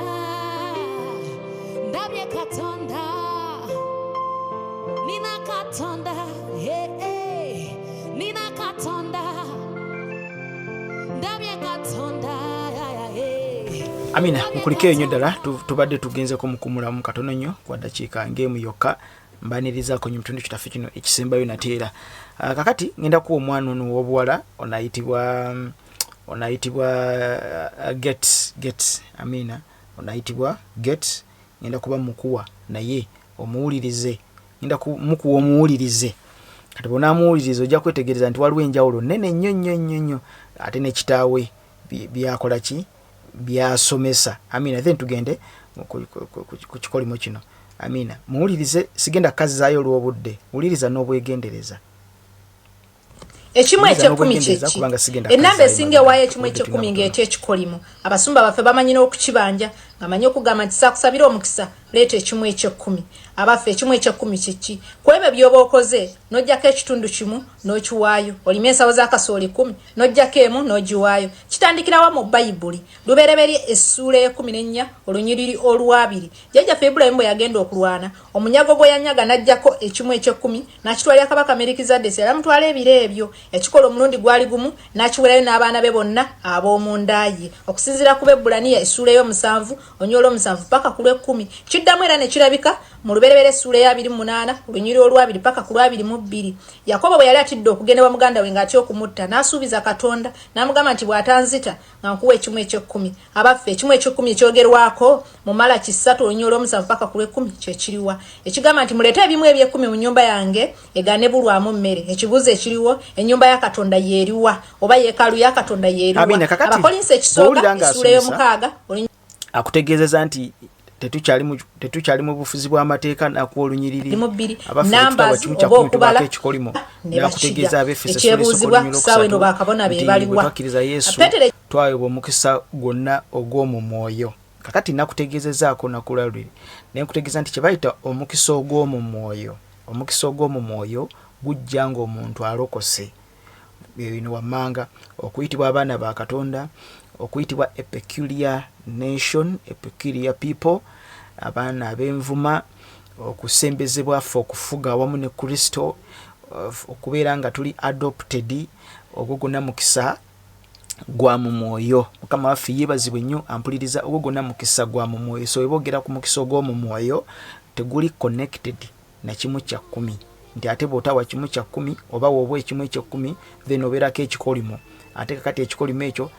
ndabye Katonda, nina Katonda, hey, hey, nina Katonda, ndabye Katonda, yeah, yeah. Amina, mukulikeeyo nnyo ddala. Tubadde tugenzeko mukumulamu katono nnyo kwa ddakiika ng'emu yokka. Mbanirizaako nnyo mutundu kitaffe kino ekisembayo nateera. Kakati ngenda kuwa omwana ono ow'obuwala onayitibwa get amina, onayitibwa Get. Ngenda kuba mukuwa naye omuwulirize, ngenda mukuwa omuwulirize. Kati bwonaamuwuliriza ojja kwetegereza nti waliwo enjawulo nene nnyo nnyo nnyo nnyo ate ne kitaawe byakola ki, byasomesa. Amina. Then tugende ku kikolimo kino. Amina. Muwulirize, sigenda kukazaayo olw'obudde, wuliriza n'obwegendereza. Ekimu Wuliriza ekyekkumi n'obwegendereza kyeki? kubanga sigenda Ennamba kukazaayo esinga mabega. ewaayo ekimu Obudde ekyekkumi tulina ng'etya ekikolimo. Abasumba baffe bamanyi n'okukibanja, nga manyi okugamba nti saakusabira omukisa, leeta ekimu ekyekkumi. Abaffe, ekimu ekyekkumi kiki? Ku ebyo by'oba okoze n'oggyako ekitundu kimu n'okiwaayo. Olime ensawo z'akasooli 10, n'oggyako emu n'ogiwaayo. Kitandikirawa mu Bayibuli? Lubereberye essuula 14 olunyiriri 2: jjajjaffe Ibulayimu bwe yagenda okulwana, omunyago gwe yanyaga n'aggyako ekimu ekyekkumi n'akitwalira kabaka Merikizadesi. Yali amutwala ebiro ebyo. Yakikola omulundi gwali gumu, n'akiwerayo n'abaana be bonna ab'omu nda ye, okusinziira ku Bebbulaniya essuula 7. olunyiriri olw'omusanvu paka ku lw'ekkumi. Kiddamu era ne kirabika mu Lubereberye essuula eya 28 olunyiriri olwabiri paka ku lwabiri mu bbiri. Yakobo bwe yali atidde okugenda wa muganda we ng'atya okumutta, n'asuubiza Katonda n'amugamba nti bw'atanzita nga nkuwa ekimu eky'ekkumi. Abaffe, ekimu eky'ekkumi ekyogerwako mu Malaki 3 olunyiriri olw'omusanvu paka ku lw'ekkumi kye kiriwa? Ekigamba nti muleete ebimu eby'ekkumi mu nnyumba yange egaane bulwamu mmere. Ekibuuzo ekiriwo, ennyumba ya Katonda yeeriwa oba yeekaalu ya Katonda yeeriwa? Amina. Kakati Abakolinso ekisooka bw'owulira essuula ng'asomesa ey'omukaaga akutegeezeza nti tetukyali mu bufuzi bw'amateeka nakuwa olunyiriri mu bbiri abaffe tutaba numbers kimu kya oba kkumi tubaako okubala ekikolimo ne n'akutegeeza bakirya. Abefeso essuula esooka Ekyebuuzibwa olunyiriri ssaawa eno olwokusatu bakabona be nti bwe baliwa? twakkiriza Yesu Peetero twaweebwa omukisa gwonna ogw'omu mwoyo. Kakati nakutegeezezaako nakula luli ne nkutegeeza nti kye bayita omukisa ogw'omu mwoyo, omukisa ogw'omu mwoyo gujja ng'omuntu alokose. Bino wammanga: okuyitibwa abaana ba Katonda, okuyitibwa a peculiar nation, a peculiar people, abaana ab'envuma, okusembezebwa ffe okufuga awamu ne Kristo, okubeera nga tuli adopted. Ogwo gwonna mukisa gwa mu mwoyo. Mukama waffe yeebazibwe nnyo ampuliriza. Ogwo gwonna mukisa gwa mu mwoyo. So weba ogera ku mukisa ogw'omu mwoyo, teguli connected na kimu kya kkumi, nti ate bw'otawa kimu kya kkumi oba woba ekimu ekyekkumi then obeerako ekikolimo. Ate kakati ekikolimo ekyo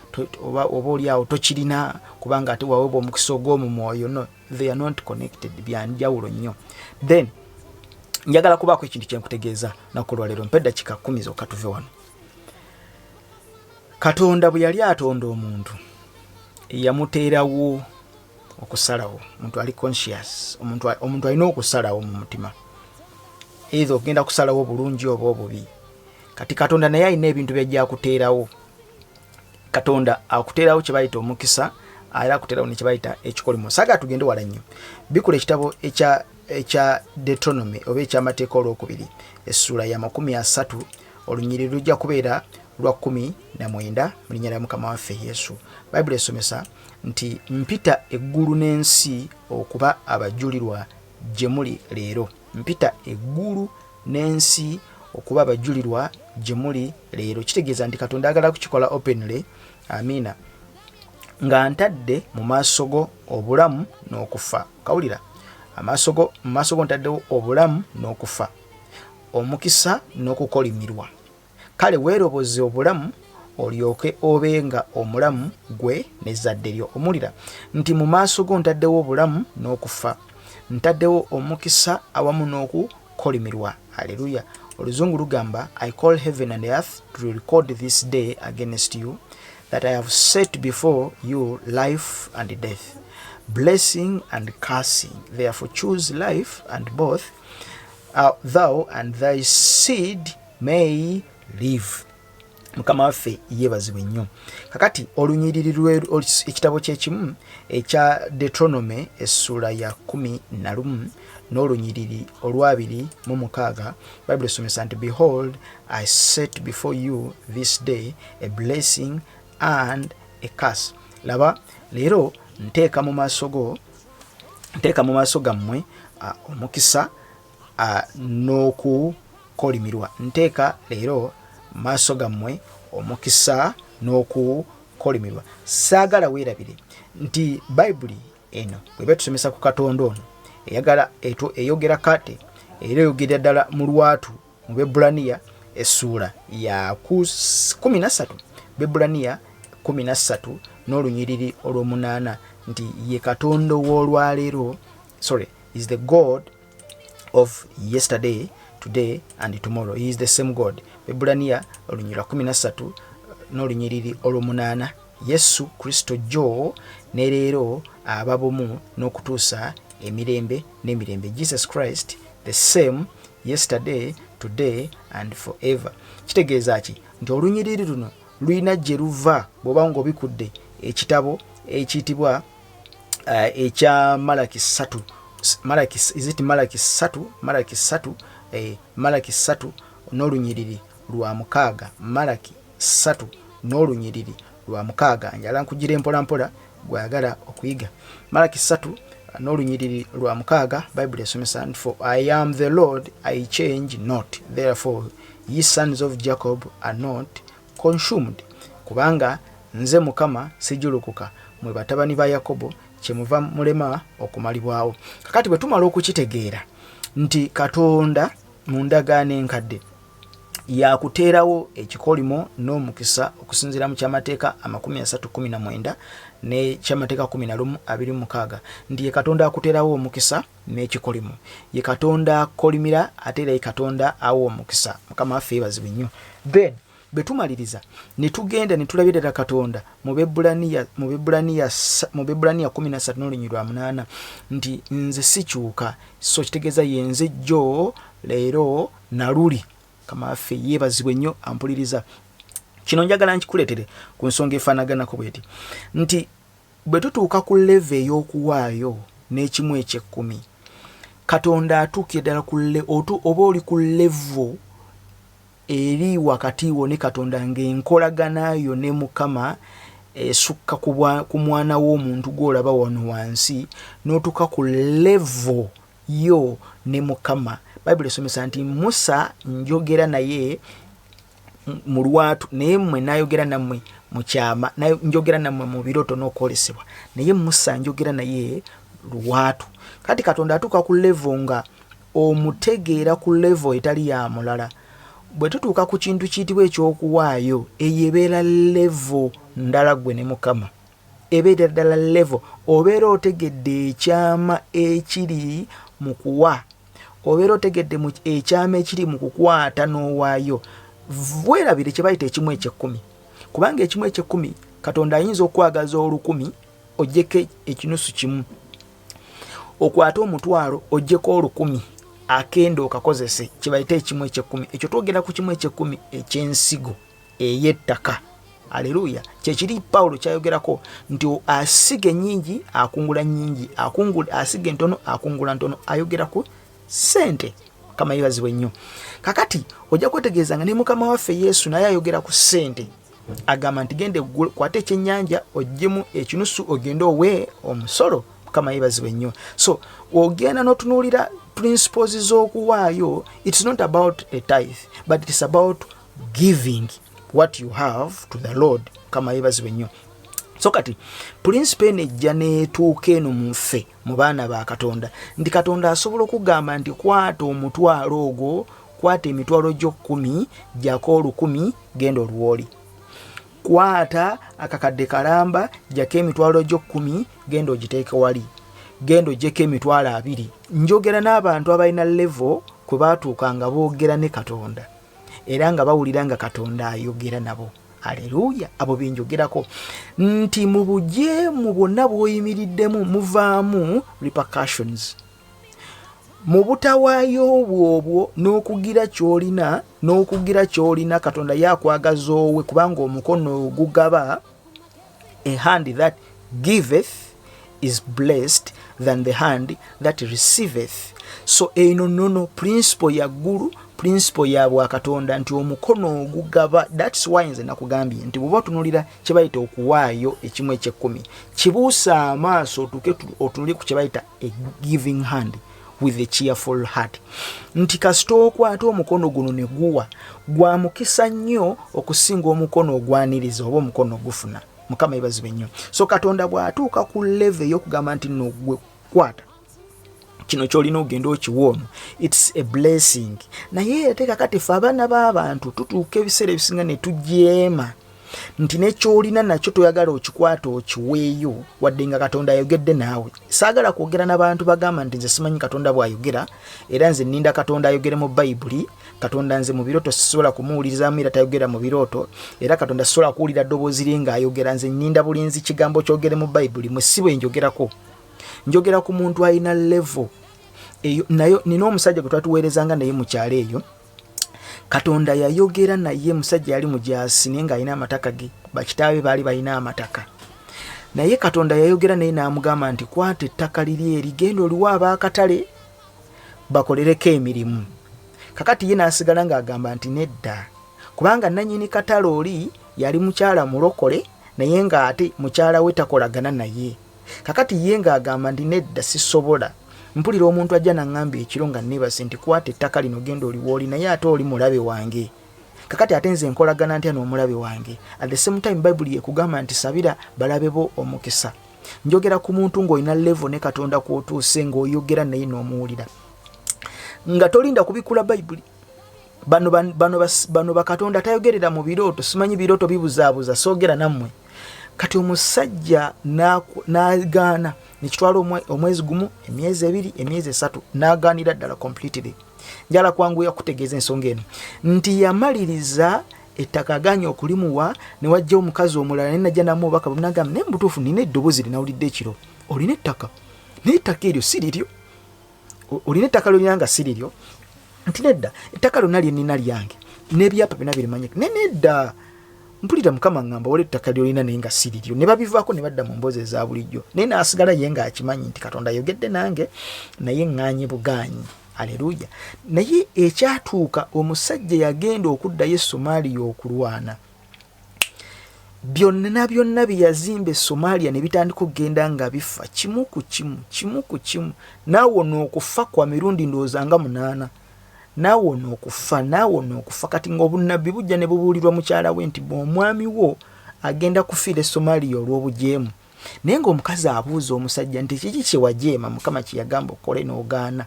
oba oli awo tokirina kubanga ate waweebwa omukisa ogw'omu mwoyo. No, they are not connected, byanjawulo nnyo. Then njagala kubaako ekintu kyenkutegeeza naku lwaleero. Mpa eddakiika 10 zokka tuve wano. Katonda bwe yali atonda omuntu, yamuteerawo okusalawo. Omuntu ali conscious, omuntu alina okusalawo mu mutima, either ogenda kusalawo obulungi oba obubi. Kati Katonda naye alina ebintu byajja akuteerawo. Katonda akuteerawo kye bayita omukisa, era akuteerawo ne kye bayita ekikolimo. Saagala tugende wala nnyo. Bikula ekitabo ekya Deuteronomy oba ekyamateeka olwokubiri essuula ya 30, olunyiriri lujja kubeera lwa 19. Mu linnya lya Mukama waffe Yesu, Bayibuli esomesa nti mpita eggulu n'ensi okuba abajulirwa gye muli leero. Mpita eggulu n'ensi okuba abajulirwa gye muli leero. Kitegeeza nti Katonda ayagala kukikola openly. Amiina. Nga ntadde mu maaso go obulamu n'okufa. Kawulira, amaaso go, mu maaso go ntaddewo obulamu n'okufa, omukisa n'okukolimirwa. Kale weeroboze obulamu olyoke obe nga omulamu, gwe n'ezzadde lyo. Omulira nti mu maaso go ntaddewo obulamu n'okufa, ntaddewo omukisa awamu n'okukolimirwa. Aleluya. Oluzungu lugamba, "I call heaven and earth to record this day against you, that I have set before you life and death, blessing and cursing. Therefore choose life, and both thou and thy seed may live." Mukama waffe yeebazibwe nnyo. Kakati olunyiriri ekitabo kyekimu ekya Deuteronomy essuula ya 11 n'olunyiriri olwabiri mu mukaaga, Bayibuli esomesa nti, "Behold, I set before you this day a blessing and a curse." Laba, leero nteeka mu maaso go, nteeka mu maaso gammwe omukisa n'okukolimirwa. Nteeka leero mu maaso gammwe omukisa n'okukolimirwa. Saagala weerabire nti Bayibuli eno bweba tusomesa ku Katonda ono, eyagala eyogera kate era eyogerera ddala mu lwatu mu Bebulaniya essuula ya 13, Bebulaniya 13 n'olunyiriri olw'omunaana, nti ye Katonda ow'olwaleero, sorry, is the God of yesterday, today and tomorrow. He is the same God. Bebulaniya olunyiriri lwa 13 n'olunyiriri olw'omunaana, Yesu Kristo jjo ne leero aba bumu n'okutuusa emirembe n'emirembe. Jesus Christ the same yesterday, today and forever. Kitegeeza ki? Nti olunyiriri luno lulina gye luva bw'oba ng'obikudde ekitabo ekiyitibwa ekya Malaki 3. Malaki, is it Malaki 3? Malaki 3, Malaki 3 n'olunyiriri lwa 6. Malaki 3 n'olunyiriri lwa 6. Njala nkugira empolampola gwayagala okuyiga. Malaki 3 n'olunyiriri lwa 6, Bayibuli esomesa nti, "For I am the Lord, I change not; therefore ye sons of Jacob are not consumed." Kubanga nze Mukama sijulukuka, mwe batabani ba Yakobo. Kyemuva mulema okumalibwawo. Kakati bwe tumala okukitegeera nti Katonda mu ndagaano enkadde yakuteerawo ekikolimo n'omukisa okusinziira mu Kyamateeka 30:19 ne Kyamateeka 11:26, nti ye Katonda akuteerawo omukisa n'ekikolimo, ye Katonda akolimira ate era ye Katonda awa omukisa. Mukama waffe yeebazibwe nnyo. Then bwe tumaliriza ne tugenda ne tulabira ddala Katonda mu Bebbulaniya, mu Bebbulaniya, mu Bebbulaniya 13:8 nti nze sikyuka, so kitegeeza yenze jjo, leero na luli. Mukama waffe yeebazibwe nnyo ampuliriza. Kino njagala nkikuleetere ku nsonga efaanaganako bweti nti bwe tutuuka ku level ey'okuwaayo n'ekimu eky'ekkumi, Katonda atuukira ddala ku oba oli ku level eri wakati wo ne Katonda, ng'enkolagana yo ne Mukama esukka ku mwana w'omuntu gw'olaba wano wansi, n'otuuka ku level yo ne Mukama. Bayibuli esomesa nti Musa njogera naye mu lwatu, naye mmwe nayogera nammwe mu kyama, njogera nammwe mu birooto n'okwolesebwa, naye Musa njogera naye lwatu. Kati Katonda atuuka ku level nga omutegeera ku level etali ya mulala. Bwe tutuuka ku kintu kiyitibwa ekyokuwaayo, eyo ebeera level ndala ggwe ne Mukama, ebeera ddala level, obeera otegedde ekyama ekiri mu kuwa, obeera otegedde ekyama ekiri mu kukwata n'owaayo. Weerabire kye bayita ekimu eky'ekkumi, kubanga ekimu eky'ekkumi Katonda ayinza okwagaza 1,000 oggyeko ekinusu kimu, okwate 500 oggyeko 1,000 akenda okakozese, kye bayita ekimu eky'ekkumi. Ekyo twogera ku kimu eky'ekkumi eky'ensigo ey'ettaka. Aleluya. Kyekiri Pawulo kyayogerako nti asiga ennyingi akungula nnyingi, asiga entono akungula ntono. Ayogera ku ssente. Mukama yeebazibwe nnyo. Kakati ojja kwetegereza nga ne Mukama waffe Yesu naye ayogera ku ssente. Agamba nti genda kwata ekyennyanja oggyemu ekinusu ogende owe omusolo. Mukama yeebazibwe nnyo. So ogenda n'otunuulira principles z'okuwaayo, it's not about a tithe but it's about giving what you have to the Lord. Mukama yeebazibwe nnyo. So kati principle eno ejja n'etuuka eno mu ffe mu baana ba Katonda, nti Katonda asobola okugamba nti kwata omutwalo ogwo, kwata emitwalo gyo 10, ggyako 1,000, genda oluwooli. Kwata akakadde kalamba, ggyako emitwalo gyo 10, genda ogiteeke wali, genda oggyeko emitwalo 20. Njogera n'abantu abalina level kwe baatuuka nga boogera ne Katonda era nga bawulira nga Katonda ayogera nabo. Aleluya. Abo benjogerako nti mu bujeemu bwonna bw'oyimiriddemu muvaamu repercussions. Mu butawaayo bw'obwo n'okugira ky'olina, n'okugira ky'olina Katonda yakwagaza owe, kubanga omukono ogugaba, a hand that giveth is blessed than the hand that receiveth. So eno nono principle ya ggulu, principle ya bwakatonda nti omukono ogugaba. That's why nze nakugambye nti bw'oba otunuulira kye bayita okuwaayo ekimu eky'ekkumi, kibuusa amaaso otuuke otunuulire ku kye bayita a giving hand with a cheerful heart, nti kasita okwata omukono guno ne guwa, gwa mukisa nnyo okusinga omukono ogwaniriza oba omukono ogufuna. Mukama yeebazibwe nnyo. So Katonda bw'atuuka ku level ey'okugamba nti nno gwe kwata kino ky'olina ogenda okiwa ono, it's a blessing. Naye ate kakati ffe abaana b'abantu tutuuka ebiseera ebisinga ne tujeema nti nekyolina nakyo toyagala okikwata okiweeyo, wadde nga Katonda ayogedde naawe. Saagala kwogera n'abantu bagamba nti nze simanyi Katonda bw'ayogera, era nze nninda Katonda ayogere mu Bayibuli. Katonda nze mu birooto sisobola kumuwulirizaamu, era tayogera mu birooto, era Katonda sisobola kuwulira ddoboozi lye ng'ayogera, nze nninda bulinzi kigambo kyogere mu Bayibuli. Mwe si bwe njogerako, njogera ku muntu alina level eyo. Nayo nina omusajja gwe twatuweerezanga naye mu kyalo eyo, Katonda yayogera naye. Musajja yali mujaasi naye ng'alina amataka ge, bakitaabe baali balina amataka, naye Katonda yayogera naye n'amugamba nti kwata ettaka liri eri, genda oliwo abaakatale bakolereko emirimu. Kakati ye n'asigala ng'agamba nti nedda, kubanga nannyini katale oli yali mukyala mulokole, naye ng'ate mukyala we takolagana naye. Kakati ye ng'agamba nti nedda, sisobola. Mpulira omuntu ajja naŋŋamba ekiro nga neebase nti kwata ettaka lino genda oliwooli, naye ate oli mulabe wange. Kakati ate nze nkolagana ntya n'omulabe wange? At the same time Bayibuli yekugamba nti sabira balabe bo omukisa. Njogera ku muntu ng'olina level ne Katonda kw'otuuse ng'oyogera naye n'omuwulira, nga tolinda kubikkula Bayibuli. Bano, bano, bano bakatonda tayogerera mu birooto, simanyi birooto bibuzaabuza, soogera nammwe. Kati omusajja n'agaana, nekitwala omwezi gumu, emyezi 2, emyezi 3, n'agaanira ddala completely. Njala kwanguya kutegeeza ensonga eno nti yamaliriza ettaka aganye okulimuwa, ne wajja omukazi omulala, naye najja namu obubaka bwe, nagamba, naye mubutuufu nina eddoboozi linawulidde ekiro, olina ettaka naye ettaka eryo si liryo. Olina ettaka lyolina nga si liryo. Nti nedda, ettaka lyonna lyenina lyange n'ebyapa byonna birimanye. Ne nedda, mpulira Mukama ngamba wali ettaka lyolina naye nga si liryo. Ne babivaako ne badda mu mboozi eza bulijjo, naye n'asigala ye ng'akimanyi nti Katonda ayogedde nange naye ŋŋaanye bugaanyi. Aleluya. Naye ekyatuuka, omusajja yagenda okuddayo e Somaaliya okulwana, byonna byonna bye yazimba e Somaaliya ne bitandika okugenda nga bifa kimu ku kimu, kimu ku kimu. Naawona okufa kwa mirundi ndowooza nga munaana, naawona okufa, naawona okufa. Kati ng'obunnabbi bujja ne bubuulirwa mukyala we nti omwami wo agenda kufiira e Somaaliya olw'obujeemu. Naye ng'omukazi abuuza omusajja nti kiki kye wajeema Mukama kye yagamba okole n'ogaana?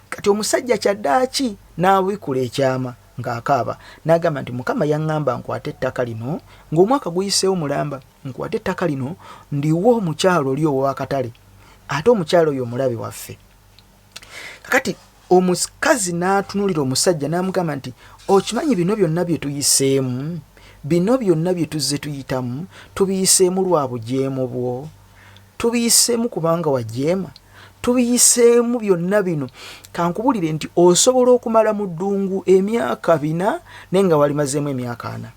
Kati omusajja kyaddaaki n'abikula ekyama ng'akaaba, n'agamba nti Mukama yaŋŋamba nkwate ettaka lino ng'omwaka guyiseewo mulamba, nkwate ettaka lino ndiwe omukyalo oli ow'akatale, ate omukyalo oyo omulabe waffe. Kakati omukazi n'atunulira omusajja n'amugamba nti okimanyi bino byonna bye tuyiseemu, bino byonna bye tuzze tuyitamu, tubiyiseemu lwa bujeemu bwo, tubiyiseemu kubanga wajeema, tubiyiseemu byonna bino. Kankubulire nti osobola okumala mu ddungu emyaka 4 naye nga walimazeemu emyaka 40.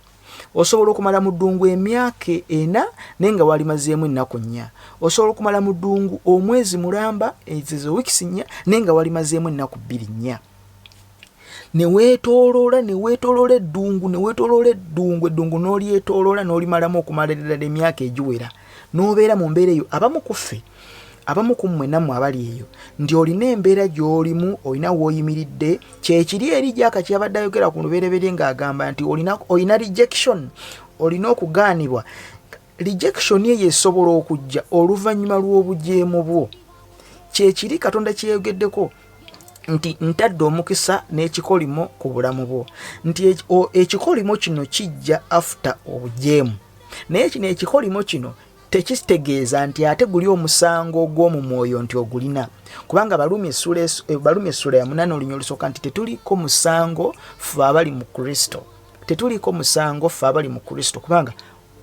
Osobola okumala mu ddungu emyaka 4 naye nga walimazeemu ennaku 4. Osobola okumala mu ddungu omwezi mulamba, ezo weeks 4, naye nga walimazeemu ennaku 2, 4. Ne weetooloola, ne weetooloola eddungu, ne weetooloola eddungu, eddungu n'olyetooloola n'olimalamu okumala ddala emyaka egiwera, n'obeera mu mbeera eyo. Abamu ku ffe, abamu ku mmwe nammwe abali eyo, nti olina embeera gy'olimu, olina w'oyimiridde. Kyekiri eri Jaaka kyabadde ayogera ku lubereberye ng'agamba nti olina rejection, olina okugaanibwa. Rejection eyo esobola okujja oluvannyuma lw'obujeemu bwo. Kyekiri Katonda kyeyogeddeko nti ntadde omukisa n'ekikolimo ku bulamu bwo, nti ekikolimo kino kijja after obujeemu. Naye kino ekikolimo kino tekitegeeza nti ate guli omusango ogw'omu mwoyo nti ogulina, kubanga Baluumi essuula ya 8 olunya olusooka nti tetuliko musango ffe abali mu Kristo, tetuliko musango ffe abali mu Kristo, kubanga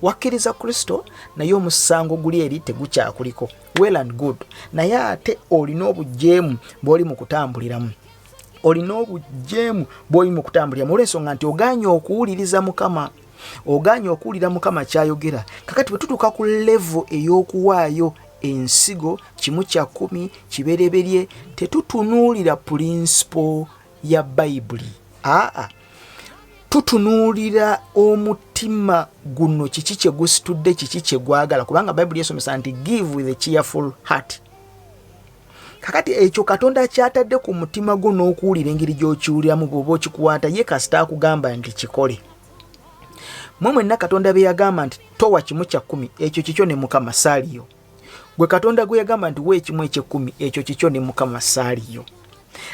wakkiriza Kristo, naye omusango guli eri tegukyakuliko. Well and good, naye ate olina obujeemu bw'oli mu kutambuliramu, olina obujeemu bw'oli mu kutambuliramu olw'ensonga nti ogaanye okuwuliriza Mukama, ogaanye okuwulira Mukama kyayogera. Kakati bwe tutuuka ku level ey'okuwaayo ensigo, 1/10, kibereberye, tetutunuulira principle ya Bayibuli, aa, tutunuulira omutima guno, kiki kye gusitudde, kiki kye gwagala, kubanga Bayibuli esomesa nti give with a cheerful heart. Kakati ekyo Katonda kyatadde ku mutima gwo n'okuwulira engeri gy'okiwuliramu, bw'oba okikwata, ye kasita akugamba nti kikole. Mwe mwenna Katonda be yagamba nti towa 1/10, ekyo kikyo ne Mukama, saaliyo. Gwe Katonda gwe yagamba nti wa 1/10, ekyo kikyo ne Mukama, saaliyo.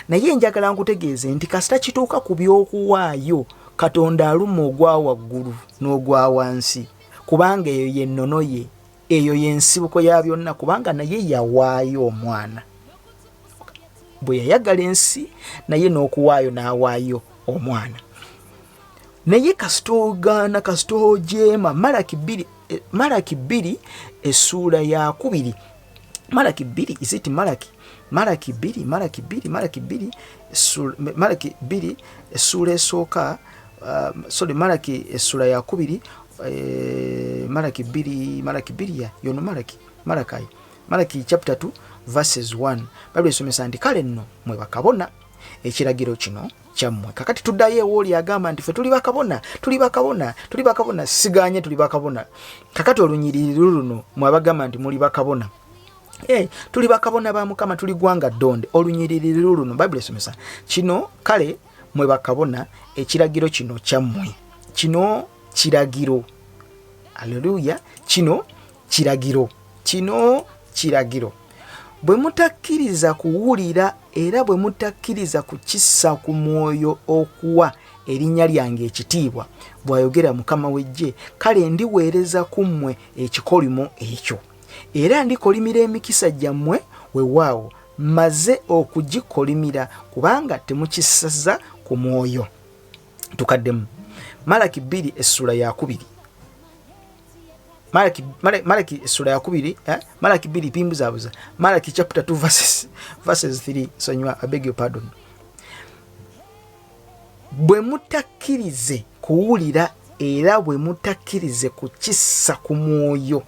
Naye njagala nkutegeeze nti kasita kituuka ku by'okuwaayo, Katonda aluma ogwa waggulu n'ogwa wansi, kubanga eyo yennono ye, eyo y'ensibuko ya byonna, kubanga naye yawaayo omwana bwe yayagala ensi, naye n'okuwaayo n'awaayo omwana. Naye kasita ogaana, kasita ojeema. Malaki 2, Malaki 2 essuula ya 2, Malaki 2, is it Malaki? Malaki 2, Malaki 2, Malaki 2, Malaki 2 essuula esooka, sorry, Malaki essuula ya 2, Malaki 2, Malaki 2, ya yono Malaki, Malakai, Malaki chapter 2 verses 1. Bayibuli esomesa nti kale nno mwe bakabona, ekiragiro kino kyammwe. Kakati tuddayo ewooli agamba nti ffe tuli bakabona, tuli bakabona, tuli bakabona. Siganye, tuli bakabona. Kakati olunyiriri luno mwe abagamba nti muli bakabona, hey, tuli bakabona ba Mukama, tuli ggwanga ddonde. Olunyiriri luno Bayibuli esomesa kino: kale mwe bakabona, ekiragiro kino kyammwe. Kino kiragiro, aleluya, kino kiragiro. Kino kiragiro. Bwe mutakkiriza kuwulira era bwe mutakkiriza kukissa ku mwoyo okuwa erinnya lyange ekitiibwa, bw'ayogera Mukama w'eggye, kale ndiweereza ku mmwe ekikolimo ekyo. Era ndikolimira emikisa gyammwe, weewaawo, mmaze okugikolimira, kubanga temukissaza ku mwoyo. Tukaddemu. Malaki 2 essula ya 2. Malaki essula ya 2, Malaki 2 pimbuzabuza. Malaki chapter 2 verses 3, sonyiwa, I beg your pardon. Bwe mutakkirize kuwulira era bwe mutakkirize kukissa ku mwoyo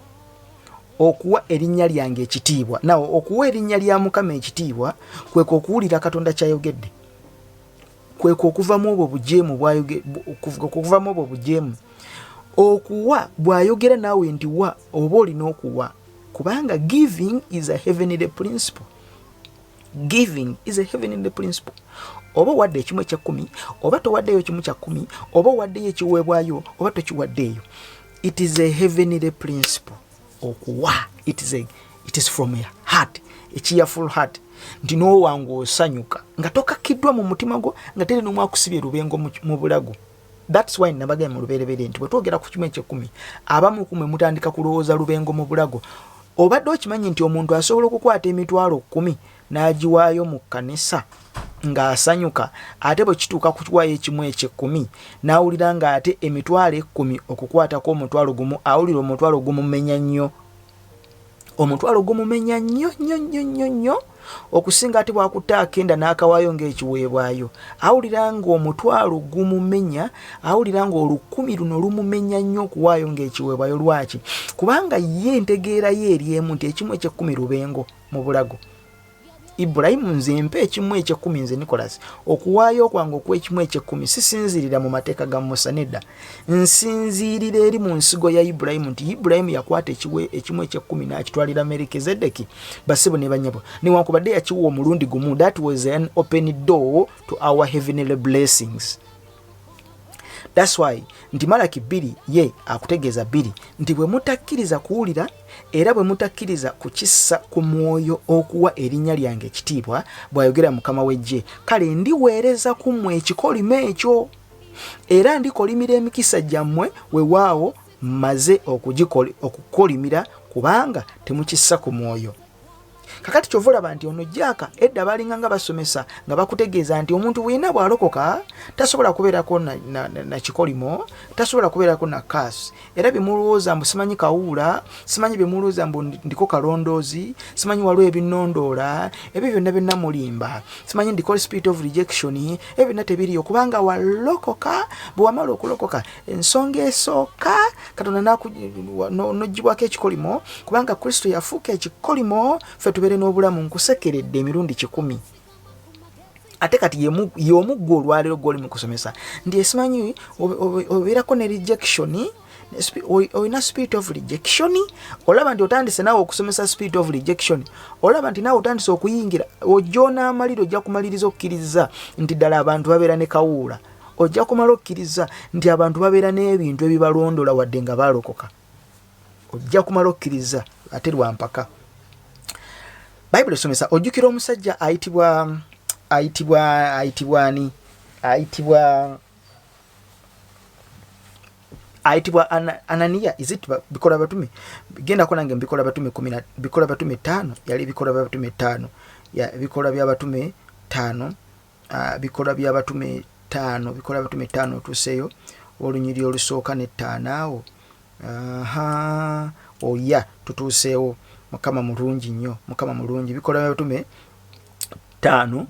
okuwa erinnya lyange ekitiibwa. Nawo okuwa erinnya lya Mukama ekitiibwa kwekwo okuwulira Katonda ky'ayogedde, kwekwo okuvamu obwo bujeemu okuvamu obwo bujeemu. Okuwa bw'ayogera naawe nti wa, oba olina okuwa, kubanga giving is a heavenly principle. Giving is a heavenly principle. Oba owadde ekimu eky'ekkumi, oba towaddeeyo kimu kya kkumi, oba owaddeyo ekiweebwayo, oba tokiwaddeeyo, it is a heavenly principle. Okuwa it is from a heart, a cheerful heart, nti n'owange osanyuka nga tokakiddwa mu mutima gwo, nga teri n'omu akusibye lubengo mu bulago. That's why nabagambye mu lubereberye nti bwe twogera ku kimu eky'ekkumi, abamu ku mmwe mutandika kulowooza lubengo mu bulago. Obadde okimanyi nti omuntu asobola okukwata emitwalo 10 n'agiwaayo mu kkanisa ng'asanyuka, ate bwe kituuka ku kiwaayo ekimu eky'ekkumi n'awulira ng'ate emitwalo 10 okukwatako omutwalo gumu, awulira omutwalo gumumenya nnyo. Omutwalo gumumenya nnyo nnyo nnyo nnyo nnyo okusinga ate bw'akutte akenda n'akawaayo ng'ekiweebwayo. Awulira ng'omutwalo gumumenya, awulira ng'olukumi luno lumumenya nnyo okuwaayo ng'ekiweebwayo. Lwaki? Kubanga ye entegeera ye eri emu nti ekimu eky'ekkumi lubengo mu bulago. Ibulayimu, nze mpa ekimu eky'ekkumi, nze Nicholas, okuwaayo kwange okw'ekimu eky'ekkumi sisinziirira mu mateeka ga Musa, nedda, nsinziirira eri mu nsigo ya Ibulayimu, nti Ibulayimu yakwata ekimu eky'ekkumi n'akitwalira Melikisedeki. Bassebo ne bannyabo, newankubadde yakiwa omulundi gumu, that was an open door to our heavenly blessings. That's why nti Malaki 2 ye akutegeeza 2 nti bwe mutakkiriza kuwulira era bwe mutakkiriza kukissa ku mwoyo okuwa erinnya lyange ekitiibwa, bw'ayogera Mukama w'eggye, kale ndiweereza ku mmwe ekikolimo ekyo, era ndikolimira emikisa gyammwe, weewaawo mmaze okukolimira, kubanga temukissa ku mwoyo. Kakati kyova olaba nti ono Jaaka edda balinga nga basomesa nga bakutegeeza nti omuntu bwena bw'alokoka tasobola kubeerako na kikolimo, tasobola kubeerako na kaasi. Era bye mulowooza mbu simanyi kawuula, simanyi bye mulowooza mbu ndiko kalondoozi, simanyi waliwo ebinnondoola, ebyo byonna byonna mulimba, simanyi ndiko spirit of rejection, ebyo byonna tebiriyo, kubanga walokoka. Bwe wamala okulokoka, ensonga esooka Katonda n'oggyibwako ekikolimo, kubanga Kristo yafuuka ekikolimo ffe tubeere n'obulamu. Nkusekeredde emirundi 100. Ate kati y'omu ggwe olwaleero gw'oli mu kusomesa nti esimanyi obeerako ne rejection, olina spirit of rejection. Olaba nti otandise naawe okusomesa spirit of rejection, olaba nti naawe otandise okuyingira, ojja onaamalira, ojja kumaliriza okkiriza nti ddala abantu babeera ne kawuula, ojja kumala okkiriza nti abantu babeera n'ebintu ebibalondola wadde nga baalokoka, ojja kumala okkiriza ate lwampaka. Bayibuli esomesa, ojjukira omusajja ayitibwa ani? Ayitibwa Ananiya. Is it Bikola Batume? Gendako nange Bikola Batume kumi na Bikola Batume 5, yali Bikola Batume 5, ya Bikola bya Batume 5, Bikola bya Batume 5, Bikola Batume 5, otuuseeyo olunyiriri olusooka n'ettaano awo. Aha, oya tutuuseewo. Mukama mulungi nnyo, Mukama mulungi. Bikola bya Batume 5,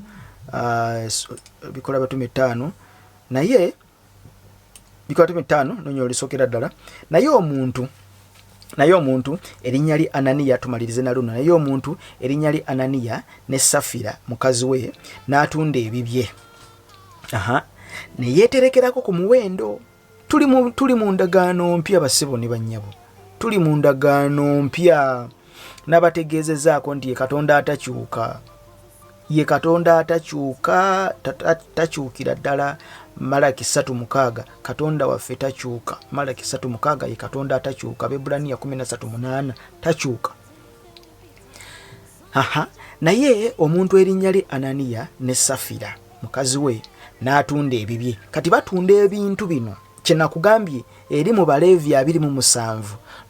Bikola Batume 5, naye Bikola Batume 5 nonya olusookera ddala. Naye omuntu erinnya lye Ananiya, tumalirize na luno. Naye omuntu erinnya lye Ananiya ne Safira mukazi we n'atunda ebibye, aha, ne yeeterekerako ku muwendo. Tuli mu ndagaano mpya, bassebo ne bannyabo, tuli mu ndagaano mpya. N'abategeezezaako nti ye Katonda atakyuka, ye Katonda atakyuka, takyukira ddala. Malaki 3:6, Katonda waffe takyuka. Malaki 3:6, ye Katonda atakyuka. Abebbulaniya 13:8, takyuka. Aha, naye omuntu erinnya lye Ananiya ne Safira mukazi we n'atunda ebibye. Kati batunda ebintu bino, kye nakugambye eri mu Baleevi 27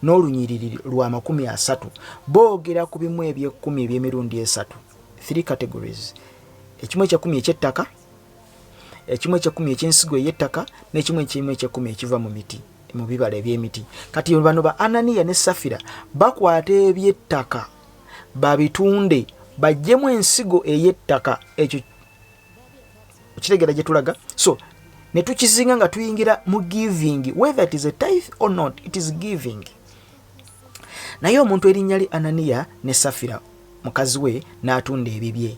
n'olunyiriri lwa 30, boogera ku bimu eby'ekkumi eby'emirundi esatu, three categories: ekimu ekyekkumi eky'ettaka, ekimu ekyekkumi eky'ensigo ey'ettaka, n'ekimu ekimu ekyekkumi ekiva mu miti, mu bibala eby'emiti. Kati bano ba Ananiya ne Safira bakwata eby'ettaka babitunde baggyemu ensigo ey'ettaka. Ekyo okitegeera gye tulaga? So ne tukizinga nga tuyingira mu giving, whether it is a tithe or not, it is giving. Naye omuntu erinnya lye Ananiya ne Safira mukazi we n'atunda ebibye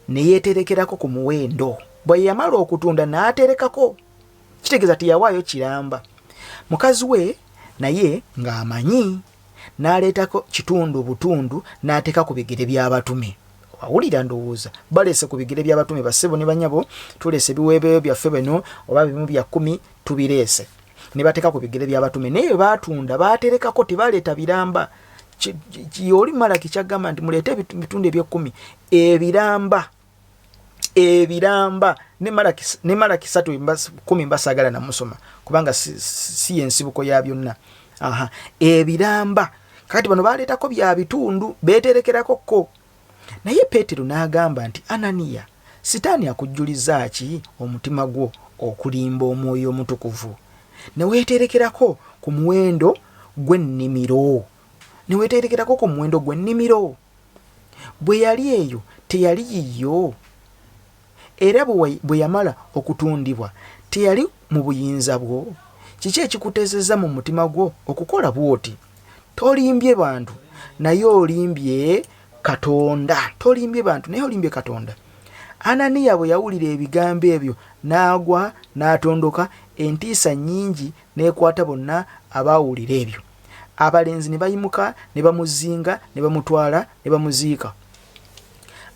ne yeeterekerako ku muwendo. Bwe yamala okutunda n'aterekako, kitegeeza teyawaayo kiramba. Mukazi we naye ng'amanyi n'aleetako kitundu butundu n'ateeka ku bigere by'abatume. Wawulira, ndowooza baleese ku bigere by'abatume. Bassebo ne banyabo, tuleese ebiweebeeyo byaffe bino oba bimu bya kkumi, tubireese. Ne bateeka ku bigere by'abatume. Naye bwe baatunda baaterekako, tebaleeta biramba. Oli Malaki kyagamba nti muleete ebitundu eby'ekkumi ebiramba, ebiramba. Ne Malaki 3:10 mbasaagala namusoma kubanga si yensibuko ya byonna. Aha, ebiramba. Kati bano baleetako bya bitundu, beeterekerako ko. Naye Peetero n'agamba nti, Ananiya, Sitaani akujjuliza ki omutima gwo okulimba Omwoyo Omutukuvu ne weeterekerako ku muwendo gw'ennimiro, ne weeterekerako ku muwendo gw'ennimiro? Bwe yali eyo teyali yiyo? Era bwe yamala okutundibwa teyali mu buyinza bwo? Kiki ekikuteesezza mu mutima gwo okukola bw'oti? Tolimbye bantu, naye olimbye Katonda. Tolimbye bantu, naye olimbye Katonda. Ananiya bwe yawulira ebigambo ebyo n'agwa n'atondoka, entiisa nnyingi n'ekwata bonna abaawulira ebyo. Abalenzi ne bayimuka ne bamuzinga ne bamutwala ne bamuziika.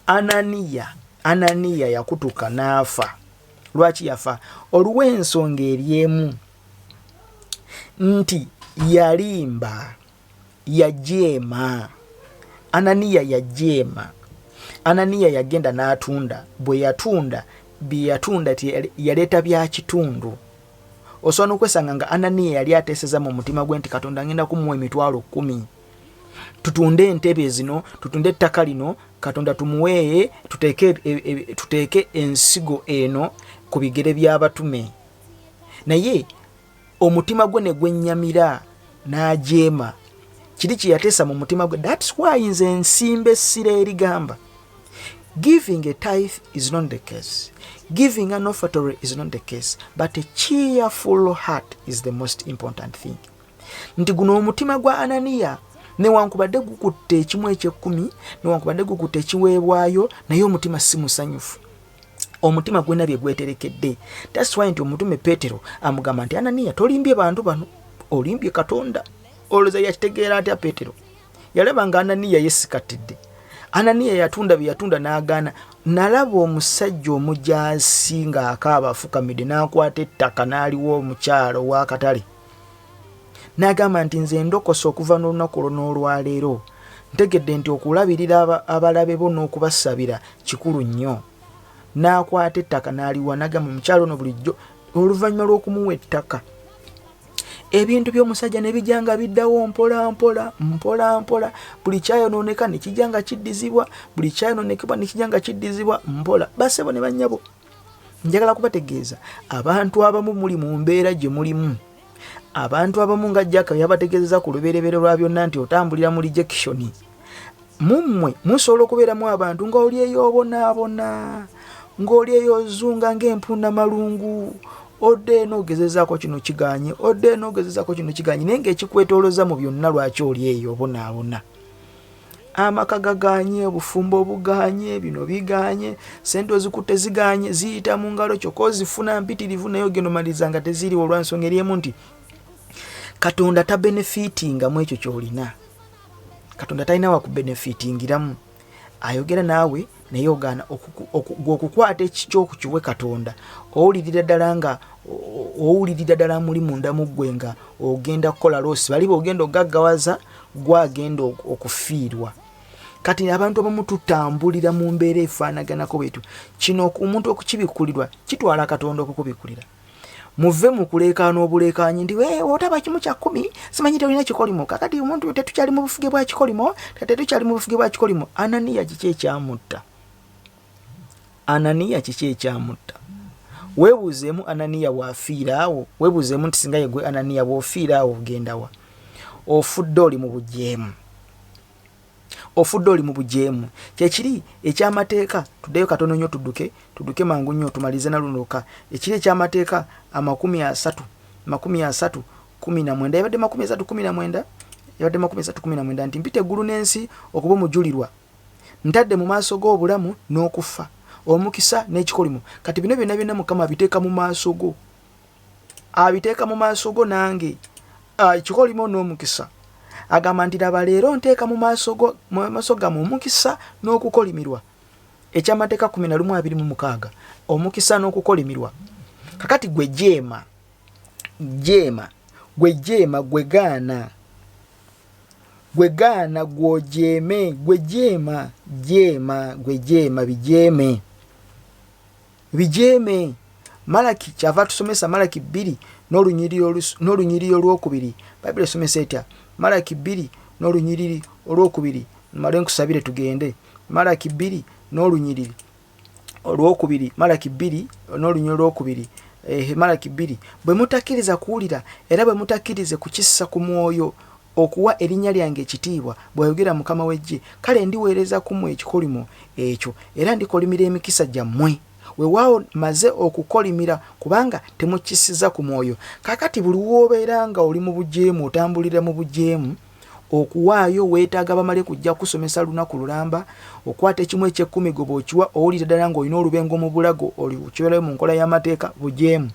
Ananiya yakutuka n'afa. Lwaki yafa? Olw'ensonga eri emu nti yalimba, yajeema. Ananiya yajeema. Ananiya yagenda n'atunda. Bwe yatunda, bye yatunda yaleeta bya kitundu. Osobola n'okwesanga nga Ananiya yali ateeseza mu mutima gwe nti Katonda ngenda kumuwa 100,000, tutunde entebe zino, tutunde ettaka lino, Katonda tumuwee, tuteeke ensigo eno ku bigere by'abatume. Naye omutima gwe ne gwennyamira n'ajeema kiri kye yateesa mu mutima gwe. That's why nze nsimba essira erigamba giving a tithe is not the case, giving an offertory is not the case, but a cheerful heart is the most important thing. Nti guno omutima gwa Ananiya, newankubadde gukutte ekimu ekyekkumi, newankubadde gukutte ekiweebwayo, naye omutima si musanyufu. Omutima gwena bye gweterekedde. That's why nti omutume Peetero amugamba nti, Ananiya, tolimbye bantu bano, olimbye Katonda. Olowooza yakitegeera atya Peetero? Yalaba nga Ananiya yesikatidde. Ananiya yatunda bye yatunda n'agaana. Nalaba omusajja omujaasi ng'akaaba afukamidde, n'akwata ettaka n'aliwa omukyalo ow'akatale, n'agamba nti, nze ndokose okuva n'olunaku olwo n'olwaleero ntegedde nti okulabirira abalabe bo n'okubasabira kikulu nnyo. N'akwata ettaka n'aliwa, n'agamba omukyalo ono bulijjo. Oluvannyuma lw'okumuwa ettaka, ebintu by'omusajja ne bijja nga biddawo mpola mpola mpola mpola. Buli kyayonooneka ne kijja nga kiddizibwa, buli kyayonoonekebwa ne kijja nga kiddizibwa mpola. Basebo ne bannyabo, njagala kubategeeza, abantu abamu muli mu mbeera gye mulimu. Abantu abamu nga Jaka yabategeezeza ku lubereberye lwa byonna nti otambulira mu rejection. Mummwe musobola okubeeramu abantu ng'oli eyo obonaabona, ng'oli eyo ozunga ng'empunda malungu, odde eno ogezezaako kino kiganye, odde eno ogezezaako kino kiganye, naye ng'ekikwetooloza mu byonna lwaki oli eyo obonaabona? Amaka gaganye, obufumbo buganye, bino biganye, sente ozikutte ziganye, ziyita mu ngalo kyokka ozifuna mpitirivu, naye ogenda omaliriza nga teziriwo olw'ensonga eri emu nti Katonda tabenefitinga mu ekyo ky'olina. Katonda talina wakubenefitingiramu. Ayogera naawe naye ogaana gwe okukwata ekikyo okukiwe Katonda. Owulirira ddala nga owulirira ddala muli munda mu ggwe nga ogenda kukola loosi, bali bw'ogenda ogaggawaza gwagenda okufiirwa. Kati abantu abamu tutambulira mu mbeera efaanaganako bwetyo. Kino omuntu okukibikkulirwa kitwala Katonda okukubikkulira. Muve mu kuleekaana obuleekaanyi nti otaba kimu kya kkumi simanyi tolina kikolimo. Kakati omuntu tetukyali mu bufuge bwa kikolimo, tetukyali mu bufuge bwa kikolimo. Ananiya kiki ekyamutta? Ananiya kiki ekyamutta? Weebuuzeemu Ananiya bw'afiira awo, weebuuzeemu nti singa yegwe Ananiya bw'ofiira awo ogenda wa? Ofudde oli mu bujeemu. Ofudde oli mu bujeemu. Kyekiri eky'amateeka, tuddeyo katono nnyo tudduke, tudduke mangu nnyo tumalize na luno lwokka. Ekiri eky'amateeka 30, 30:19, yabadde 30:19, yabadde 30:19 nti mpita eggulu n'ensi okuba omujulirwa. Ntadde mu maaso go obulamu n'okufa, omukisa n'ekikolimo. Kati bino byonna byonna Mukama abiteeka mu maaso go. Abiteeka mu maaso go nange. Ekikolimo n'omukisa. Agamba nti laba leero nteeka mu maaso go, mu maaso gammwe omukisa n'okukolimirwa. Ekyamateeka 11:26, omukisa n'okukolimirwa. Kakati gwe jeema, jeema, gwe jeema, gwe gaana. Gwe gaana, gw'ojeeme, gwe jeema, jeema, gwe jeema, bijeeme. Bijeeme. Malaki kyava atusomesa Malaki 2 n'olunyiriri olwokubiri. Bayibuli esomesa etya? Malaki 2 n'olunyiriri olwokubiri. Mmale nkusabire tugende. Malaki 2 n'olunyiriri olwokubiri. Malaki 2 n'olunyiriri olwokubiri. Malaki 2. Bwe mutakkiriza kuwulira era bwe mutakkirize kukissa ku mwoyo okuwa erinnya lyange ekitiibwa, bw'ayogera Mukama w'eggye, kale ndiweereza ku mmwe ekikolimo ekyo, era ndikolimira emikisa gyammwe. Weewaawo mmaze okukolimira kubanga temukkissiza ku mwoyo. Kaakati buli w'obeera nga oli mu bujeemu, otambulira mu bujeemu, okuwaayo weetaaga bamale kujja kusomesa lunaku lulamba, okwata ekimu eky'ekkumi gwe bw'okiwa owulira ddala ng'olina olubengo mu bulago, olikiwerayo mu nkola y'amateeka, bujeemu.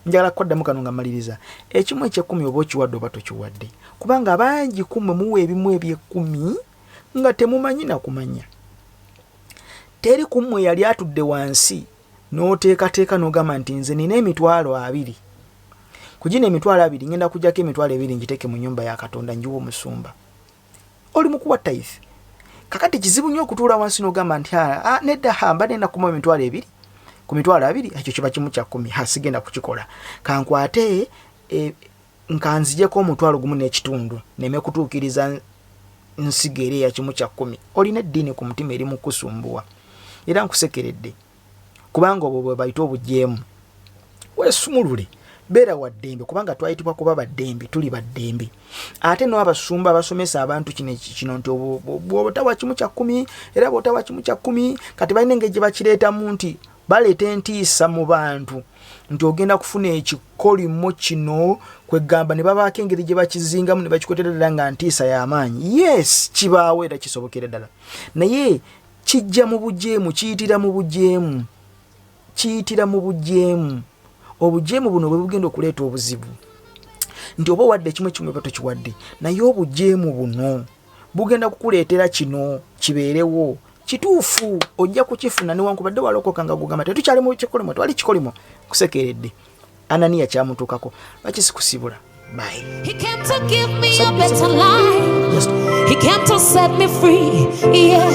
Njagala kukaddamu kano nga mmaliriza. Ekimu eky'ekkumi oba okiwadde oba tokiwadde, kubanga bangi ku mmwe muwa ebimu eby'ekkumi nga temumanyi na kumanya. Teri ku mmwe yali atudde wansi n'oteekateeka n'ogamba nti nze nina 20,000. Ku gino 20,000 ngenda kuggyako 20,000 ngiteeke mu nnyumba ya Katonda ngiwe omusumba. Oli mu kuwa tithe. Kakati kizibu nnyo okutuula wansi n'ogamba nti nedda, mbadde nina kumuwa 20,000. Ku 20,000 ekyo kiba kimu kya kkumi, sigenda kukikola. Kankwate nkanzijeko 1,500 nneme kutuukiriza nsigo eri eya kimu kya kkumi. Olina eddiini ku mutima eri mu kusumbuwa. Era nkusekeredde kubanga obwo bwe bayita obujeemu. Weesumulule, beera wa ddembe kubanga twayitibwa kuba ba ddembe, tuli ba ddembe. Ate n'abasumba abasomesa abantu kino nti bw'otawa kimu kya kkumi, era bw'otawa kimu kya kkumi, kati balina engeri gye bakireetamu nti baleeta entiisa mu bantu nti ogenda kufuna ekikolimo kino, kwegamba ne babaako engeri gye bakizingamu ne bakikwetera ddala nga ntiisa y'amaanyi. Yes, kibaawo era kisobokera ddala, naye kijja mu bujeemu, kiyitira mu bujeemu, kiyitira mu bujeemu. Obujeemu buno bwe bugenda okuleeta obuzibu nti oba owadde ekimu ekimu oba tokiwadde, naye obujeemu buno bugenda kukuleetera kino kibeerewo. Kituufu ojja kukifuna newankubadde walokoka nga gugamba tetukyali mu kikolimo, twali kikolimo. Nkusekeredde. Ananiya kyamutuukako, lwaki sikusibula? Bye. He came to give me a better life. He came to set me free. Yeah.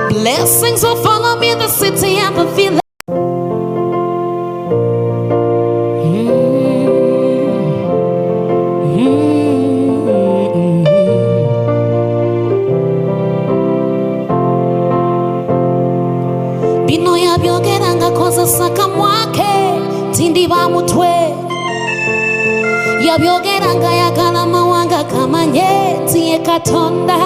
Blessings will follow me in the city and the village. Bino yabyogera ng'akozesa kamwa ke, tindiba mutwe. Yabyogera ng'ayagala amawanga gamanye nti ye Katonda.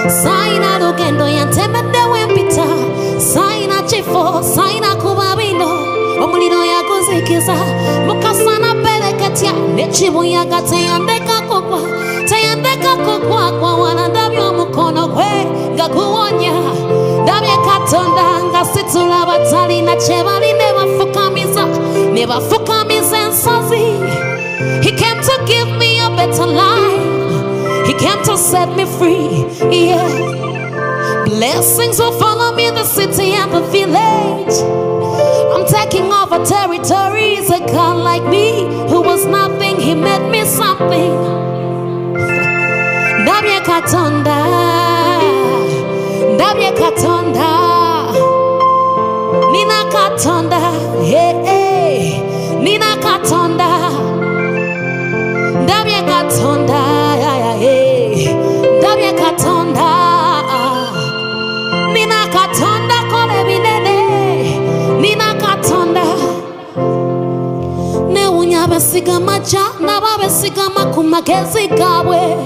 Saina lugendo yantemedde wempita, saina kifo, saina kuba bino. Omuliro yaguzikiza, mukasana pereketya, n'ekibuyaga teyandeka kugwa, teyandeka kugwa, kwa wala ndabye omukono gwe nga guwonya. Ndabye Katonda nga situla batalina kye bali ne bafukamiza, ne bafukamiza ensozi. He came to give me a better life. He came to set me free. Yeah. Blessings will follow me in the city and the village. I'm taking over territories. A God like me who was nothing, he made me something. Ndabye Katonda. Katonda, hey, hey. Nina Katonda, ndabye Katonda, hey, hey. Ndabye Katonda, nina Katonda kola ebinene, nina Katonda. Newunya abesiga majja n'ababesigama ku magezi gaabwe,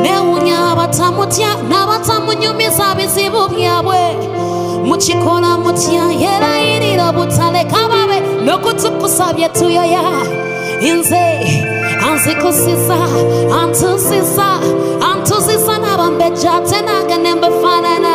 newunya abatamutya n'abatamunyumiza bizibu byabwe. Mukikola mutya yerayirira obutaleka babe n'okutukusa bye tuyoya. Nze anzikusiza antusiza antusiza n'abambejja ate nange ne mbafaanana.